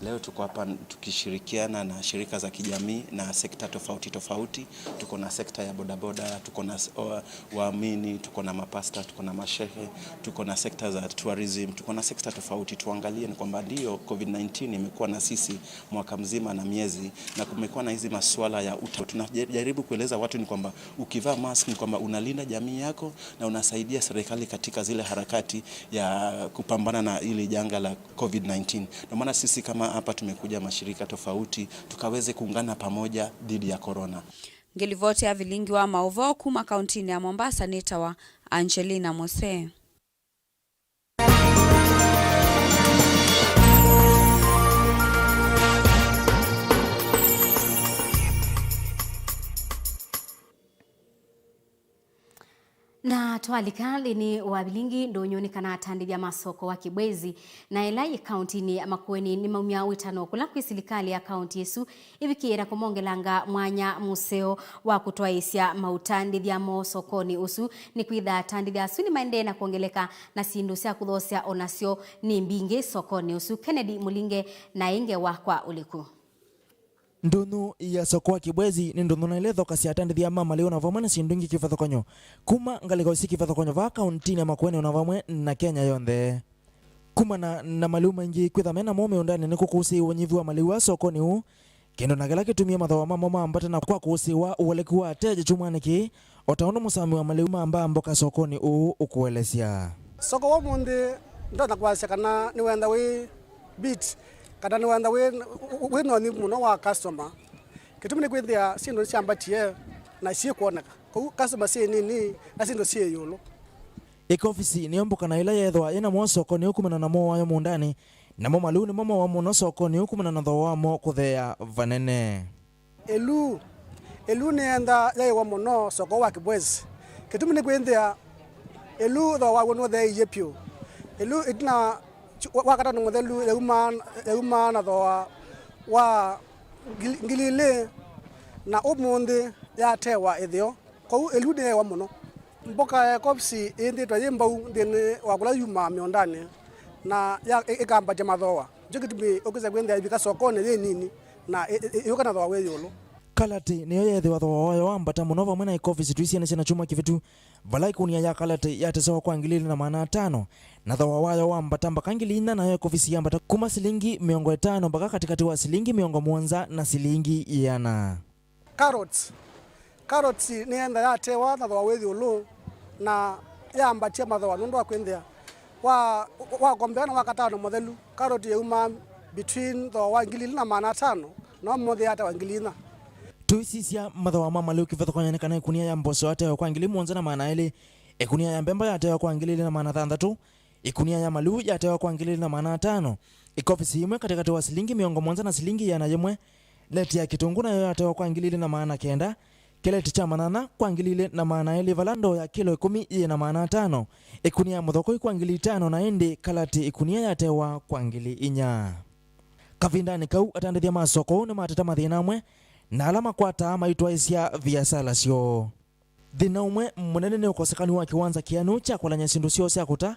Leo tuko hapa tukishirikiana na shirika za kijamii na sekta tofauti tofauti. Tuko na sekta ya bodaboda, tuko na s-, o, waamini, tuko na mapasta, tuko na mashehe, tuko na sekta za tourism, tuko na sekta tofauti. Tuangalie ni kwamba ndio covid nineteen imekuwa na sisi mwaka mzima na miezi, na kumekuwa na hizi masuala ya uta-, tunajaribu kueleza watu ni kwamba ukivaa mask ni kwamba unalinda jamii yako na unasaidia serikali katika zile harakati ya kupambana na ili janga la covid nineteen. Ndio maana sisi kama hapa tumekuja mashirika tofauti, tukaweze kuungana pamoja dhidi ya corona. Ngĩlivoti ya vilingi wa maũvoo kuma kauntinĩ ya Mombasa nĩtawa Angelina Mose. Na twalika lĩnĩ wa vilingi ndũnyũ nĩ kana atandĩthya ma soko wa Kibwezi na ĩla yĩ kauntinĩ ya Makueni nĩmaumya wĩtano kũla kwĩ silikalĩ ya kaunti ĩsu ĩvikĩĩe na kũmongelanga mwanya mũseo wa kũtwaĩĩsya maũtandĩthya moo sokonĩ ũsu, nĩkwĩtha atandĩthya asu nĩmaendee na kwongeleka na syĩndũ sya kũthoosya o nasyo nĩ mbingĩ sokonĩ ũsu. Kennedy Mũlinge na ĩ ngewa kwa ũliku. Ndũnyũ ya soko wa Kibwezi nĩ ndũnyũ na ĩla ĩthokasya atandĩthya ma malĩu na vamwe na syĩndũ ingĩ kĩvathũkany'o kuma ngalĩko syĩ kĩvathũkany'o vaa kauntinĩ ya Makueni o na vamwe na Kenya yonthe. Kumana na malĩu maingĩ kwĩtha me namo mĩũndanĩ nĩkũkũsĩĩwe ũnyivu wa malĩu aa sokonĩ ũũ, kĩndũ na kĩla kĩtumie mathooa mamo mambata na kwa kũsĩĩwa ũeleku wa ateja kyumwanĩ kĩĩ, o ta ũndũ mũsami wa malĩu ma mbaa mboka sokonĩ ũũ ũkũelesya. Soko wa ũmũnthĩ ndonya kwasya kana nĩwenda wĩ beat, kana nĩwenda wĩ, wĩ na ũnyivu mũno wa customer. Kĩtumi nĩ kwĩthĩa syĩndũ nĩsyambatie na syĩkwoneka. Kwoou customer syĩ nini na syĩndũ syĩ ĩũlũ. Ĩkovisi nĩyo mbũka na ĩla yeethĩwa yĩ namo sokonĩ ũũ kumana na moayo mũũndanĩ, namo malĩu nĩmo moawa mũno sokonĩ ũũ kumana na thooa wamo kũtheea vanene. Ĩlu, ĩlu nĩyendaa yaĩwa mũno soko wa Kibwezi. Kĩtumi nĩ kwĩthĩa ĩlu thooa waw'o nũtheeie vyũ. Ĩlu ĩtina wa, wa katano mũthelu yaumaa, yaumaa na thooa wa ngili, ngili ilĩ, na ũmũnthĩ yatewa ĩtheo. Kwoou ĩlu nĩyaĩwa mũno. Mboka ya kovisi ĩĩthĩĩtwe yĩ mbau nthĩnĩ wa kũla yumaa mĩũndanĩ na ya, ĩ-, ĩkambatya mathooa. Nĩkyo kĩtumi ũkĩsa kwĩthĩa ĩvika sokonĩ yĩ nini na ĩ-, ĩ-, ĩyũka na thooa wĩ ĩũlũ. Kalatĩ nĩyo yeethĩwa thooa wayo wambata mũno vamwe na ĩkovisi twĩsianĩsye na kyumwa kĩvĩtu, vala ĩkunia ya kalatĩ yatesewa kwa ngili ilĩ na maana atano, na thooa wayo wambata mbaka ngili inya, nayo ĩkovisi yambata kuma silingi mĩongo ĩtano mbaka katĩkatĩ wa silingi mĩongo mũonza na silingi ĩana. Carrots. Carrots nĩyenda yatewa na thooa wĩ ĩũlũ na yambatya mathooa nũndũ wa kwĩthĩa wa, wa kombea na wa katano mũthelu, carrot yaumaa between thooa wa ngili ilĩ na maana atano na ũmũnthĩ yatewa ngili inya. Tũisisya mathooa ma malĩu kĩvathũkany'o nĩ kana ĩkunia ya mboso yatewa kwa ngili mũonza na maana elĩ, ĩkunia ya mbemba yatewa kwa ngili ilĩ na maana thanthatũ, ĩkunia ya malĩu yatewa kwa ngili ilĩ na maana atano, ĩkovisi yĩmwe katĩkatĩ wa silingi mĩongo mũonza na silingi ĩana yĩmwe, leti ya kĩtũngũ nayo yatewa kwa ngili ilĩ na maana kenda, kĩleti kya manyanya kwa ngili ilĩ na maana elĩ, vala ndoo ya kilo ĩkũmi yĩ na maana atano, ĩkunia ya mũthokoi kwa ngili itano, na ĩndĩ kalatĩ ĩkunia yatewa kwa ngili inya. Kavindanĩ kau, atandĩthya ma soko ũũ nĩmateta mathĩna amwe na ala makwataa maitwaĩsya viasala syoo. Thĩna ũmwe mũnene nĩ ũkosekanu wa kĩwanza kĩanu kya kũlany'a syĩndũ syoo sya kũta,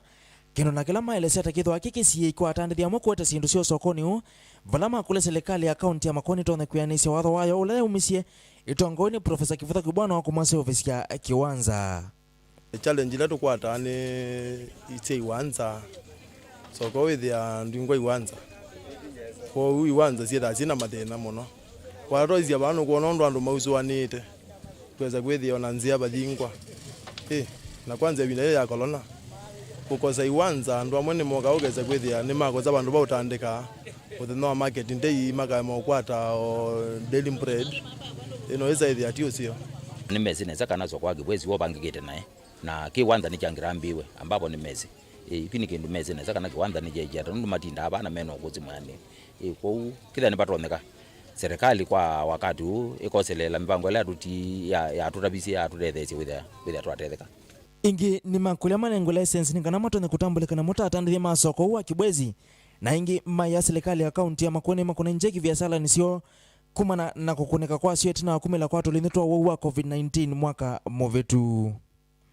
kĩndũ na kĩla maelesya ta kĩthwa kĩ kĩsiĩĩi kwa atandĩthya amwe kũete syĩndũ syoo sokonĩ ũũ, vala makũlya silikalĩ ya kaunti ya Makueni ĩtonye kwĩanĩsya watho wayo ũla yaumisye ĩtongoew'e nĩ Profesa Kivutha Kibwana wa kũmaseũvĩsya kĩwanza. Challenge ila tũkwataa nĩ sya iwanza, soko wĩthĩa ndwingwa iwanza. Kwoou iwanza syĩthaa syĩ na mathĩna mũno. Watwaisya vaa nũkwona ũndũ andũ mausũanĩĩte, twesa kwĩthĩa ona nzĩa vathingwa. Ĩ, na kwanza ĩvinda yĩĩ ya kolona, kũkosa iwanza, andũ amwe nĩmokaa ũkesa kwĩthĩa nĩmakosa vandũ va ũtandĩka. Mũthenya wa market day makaema ũkwata o daily bread. Ĩno ĩsaĩthĩa ti ũseo. Nĩmesĩ nesa kana soko wa Kĩbwezi wovangĩkĩte naĩ, na kĩwanza nĩkyangĩrambĩĩwe, ambapo nĩmesĩ. Ĩ, kyu nĩ kĩndũ mesĩ nesa kana kĩwanza nĩkyekie ata, nũndũ matindaa vaa na mena ũkũsĩ mwĩanĩu. Ĩ, kwoou kĩthĩa nĩvatonyeka serikali kwa wakati ũũ ĩkoseleela mĩvango ĩla yatũti-, ya-, yatũtavisye, yatũtetheesye wĩthĩa, wĩthĩa twatetheka. Ĩngĩ nĩ makũlya manengwe laisensĩ nĩ kana matonye kũtambũlĩka namo ta atandĩthya ma soko ũũ wa Kĩbwezi, na ĩngĩ maĩa silikalĩ ya kaunti ya Makueni makunenje kĩviasalanĩ syoo kumana na kũkũnĩka kwasyo ĩtina wa kumĩla kwa tũlĩnĩ twa ũwau wa covid nineteen mwaka mũvĩtu.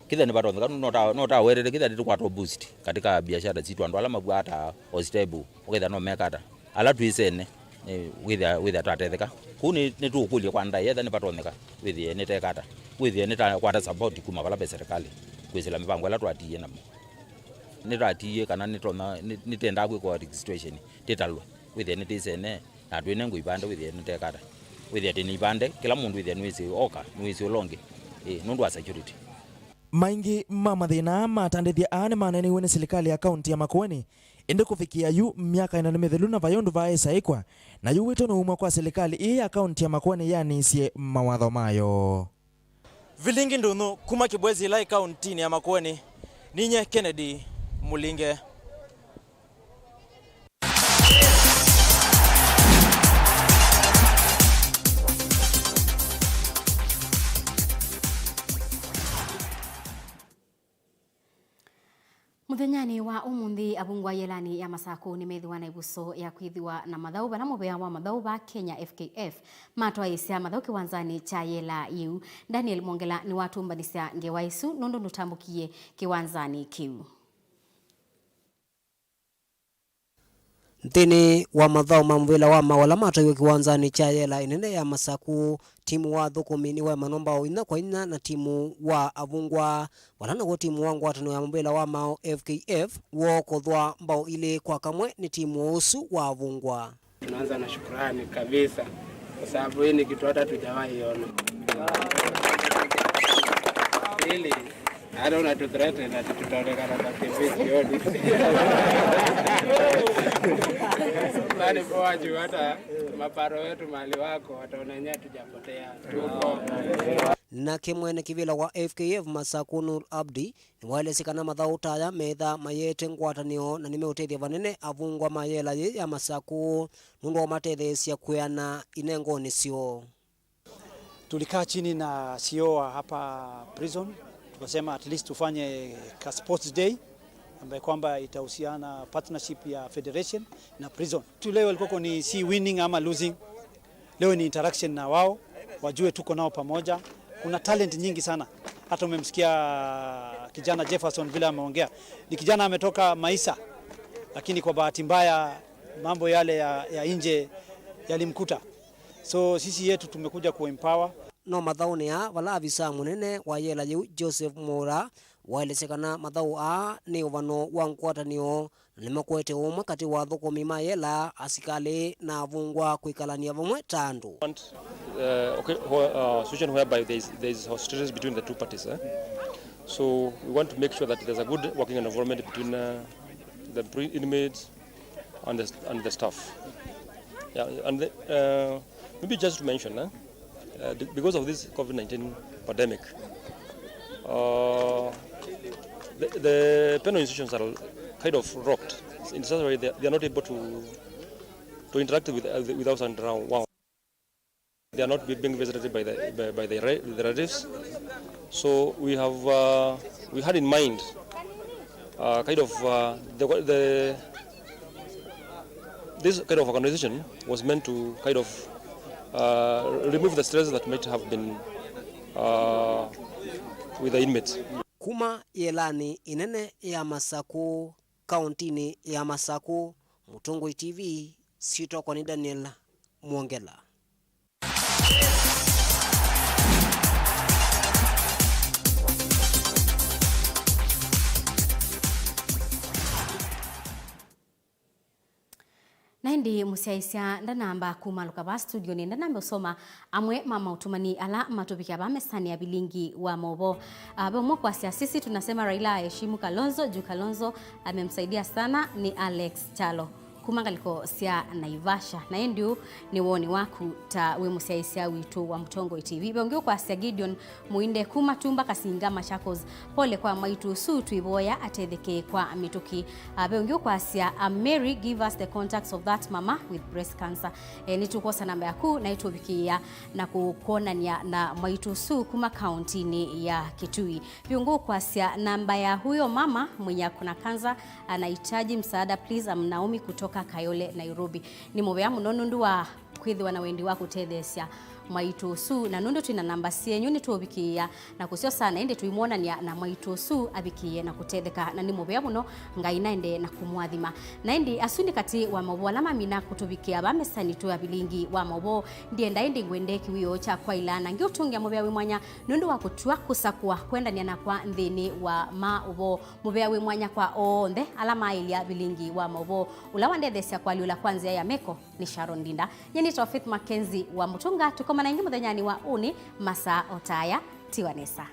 Kĩthĩa nĩvatonyeka, no ta, no ta wetete, kĩthĩa nĩtũkwata boost katika biashara sitũ, andũ ala mavuataa o stable, ũkethĩa no mekata. Ala twĩsene, eh, wĩthĩa, wĩthĩa twatetheka. Kũu nĩ, nĩtũũkũlya kwa ndaĩ, etha nĩvatonyeka, wĩthĩe nĩtekata. Wĩthĩe nĩtakwata support kuma vala ve serikali, kwĩsĩla mĩvango ĩla twatiie namo. Nĩtwatiie kana nĩtonya, nĩ-, nĩtendaa kwĩkwa registration, tĩtalwe, wĩthĩe nĩtĩsene. Na twĩnengwa ivande wĩthĩe nĩtekata. Wĩthĩe tĩna ivande, kĩla mũndũ wĩthĩe nĩwĩsĩ oka, nĩwĩsĩ ũla ũngĩ. Ĩĩ, nũndũ wa security. Maingĩ ma mathĩna aa ma atandĩthya aa nĩmaneeneiwe nĩ silikalĩ ya kaunti ya Makueni, ĩndĩ kũvikĩa yu, myaka ĩna nĩ mĩthelu na vai ũndũ vaaĩsa ĩkwa, na yu wĩto nĩ umwa kwa silikalĩ ĩĩ ya kaunti ya Makueni yanĩsye mawatho mayo. Vilingi ndũnyũ kuma Kĩbwezi ĩla ĩ kauntinĩ ya Makueni, ninyie Kennedy Mũlinge. Mũthenyanĩ wa ũmũnthĩ, avungwa yĩelanĩ ya Masakũ nĩmethĩwa na ĩvuso ya kwĩthĩwa na mathaũ vala mũvĩa wa mathaũ va Kenya F K F matwaĩĩsya mathaũ kĩwanzanĩ kya yĩela yĩu. Daniel Mwongela nĩwatũmbanĩsya ngewa ĩsu nũndũ nũtambũkie kĩwanzanĩ kĩu. Nthĩnĩ wa mathaũ ma mũvĩla wa maũ ala matwaiwe kĩwanzanĩ kya yela ĩnene ya Masakũ, timu wa athũkũmi nĩwaemanwa mbaũ inya kwa inya na timu wa avungwa, vala naw'o timu wa ngwatanĩo ya mũvĩla wa maũ F K F woo kũthwa mbaũ ilĩ kwa kamwe nĩ timu ũsu wa avungwa. Tunaanza na shukrani kabisa, kwa sababu hii ni kitu hata tujawahi ona. Pili, hata unatuthreaten ati tutaonekana kwa T V jioni. Yaani poa juu hata maparo wetu mahali wako wataona yenyewe hatujapotea. Tuko. Nake mwene kĩvĩla wa F K F Masakũ Nur Abdi nĩwaelesye kana mathaũ ta aya methaa mayĩete ngwatanĩo na nĩmeũtethya vanene avungwa ma yela yĩĩ ya Masakũ nũndũ wa ũmatetheesya kwĩana inengonĩ syoo. Tulikaa chini na C E O wa hapa prison, tukasema at least tufanye ka sports day ambaye kwamba itahusiana partnership ya federation na prison. Tu leo ilikuwa ni si winning ama losing. Leo ni interaction na wao, wajue tuko nao pamoja. Kuna talent nyingi sana. Hata umemsikia kijana Jefferson vile ameongea. Ni kijana ametoka Maisa, lakini kwa bahati mbaya mambo yale ya, ya nje yalimkuta. So sisi yetu tumekuja kuempower. No mathaũnĩ aa vala avisa mũnene wa yela yĩu Joseph Mura waelesya kana mathaũ aa nĩ ũvano wa ngwatanĩo na nĩmakwete ũmwe katĩ wa athũkũmi ma yela, asikalĩ na avungwa kwĩkalany'a vamwe ta andũ. Want, uh, okay, who- uh, situation whereby there is, there is hostilities between the two parties, eh? So we want to make sure that there's a good working environment between, uh, the pre- inmates and the, and the staff. Yeah, and the, uh, maybe just to mention, eh, uh, be- because of this covid nineteen pandemic, uh, the, the penal institutions are kind of rocked in such a way they, they are not able to, to interact with, uh, with us and around. Wow. They are not be- being visited by the, by, by the, re- the relatives. So we have, uh, we had in mind, uh, kind of, uh, the, the, this kind of organization was meant to kind of, uh, remove the stress that might have been, uh, with the inmates. Kuma yĩelanĩ ĩnene ya Masakũ, kauntinĩ ya Masakũ, Mũtũngũi T V, syĩtwa kwa nĩ Daniel Mwongela. Na ĩndĩ mũsyaĩĩsya ndanamba kumalũka vaa studio, nĩ ndanambe ũsoma amwe ma maũtũmani ala matũvikĩa vaa mesanĩ ya vilingi wa maũvoo. Ah, ve ũmwe kwasya, "Sisi tunasema Raila aheshimu Kalonzo juu Kalonzo amemsaidia sana." Nĩ Alex Kyalo kuma ngalĩko sya Naivasha. Na ĩndĩ ũũ nĩ woni waku ta wĩ mũsyaĩĩsya witũ wa Mũtongoi T V. Ve ũngĩ ũkwasya, Gideon Mũinde kuma Tumba Kasinga, Machakos. "Pole kwa mwaitũ ũsu, twĩvoya atetheke kwa mĩtũkĩ." Ah, ve ũngĩ ũkwasya, "Ah, Mary, give us the contacts of that mama with breast cancer." Eh, nĩtũkwosa namba yaku na ĩtũvikĩĩa na kũkwonany'a na mwaitũ ũsu kuma kauntinĩ ya Kitui. Ve ũngĩ ũkwasya, "Namba ya huyo mama mwenye ako na kansa, anahitaji msaada, please, I'm Naomi kutoka Kayole, Nairobi." Nĩ mũvea mũno nũndũ wa kwĩthĩwa na wendi wa kũtetheesya mwaitũ ũsu, na nũndũ twĩ na namba syenyu, nĩtũũvikĩĩa na kũsyosa, na ĩndĩ tũimwonany'a na mwaitũ ũsu avikĩĩe na kũtetheka, na nĩ mũvea mũno. Ngai naendee na kũmũathima. Na ĩndĩ asu nĩ katĩ wa maũvoo ala mamina kũtũvikĩa vaa mesanĩ yitũ ya vilingi wa maũvoo. Ndienda ĩndĩ ngwendee kĩwĩoo kya kwaĩla na ngĩũtũngĩa mũvea wĩ mwanya nũndũ wa kũtw'a kũsakũa kwendanĩa nakwa nthĩnĩ wa ma ũvoo. Mũvea wĩ mwanya kwa onthe ala maaĩlya vilingi wa maũvoo. Ũla wandetheesya kũalyũla kwa nzĩa ya meko nĩ Sharon Ndinda. Nyie nĩtawa Faith Mackenzie wa Mũtũnga. Tũkomana ĩngĩ mũthenyanĩ wa ũnĩ masaa o ta aya. Tiwa nesa.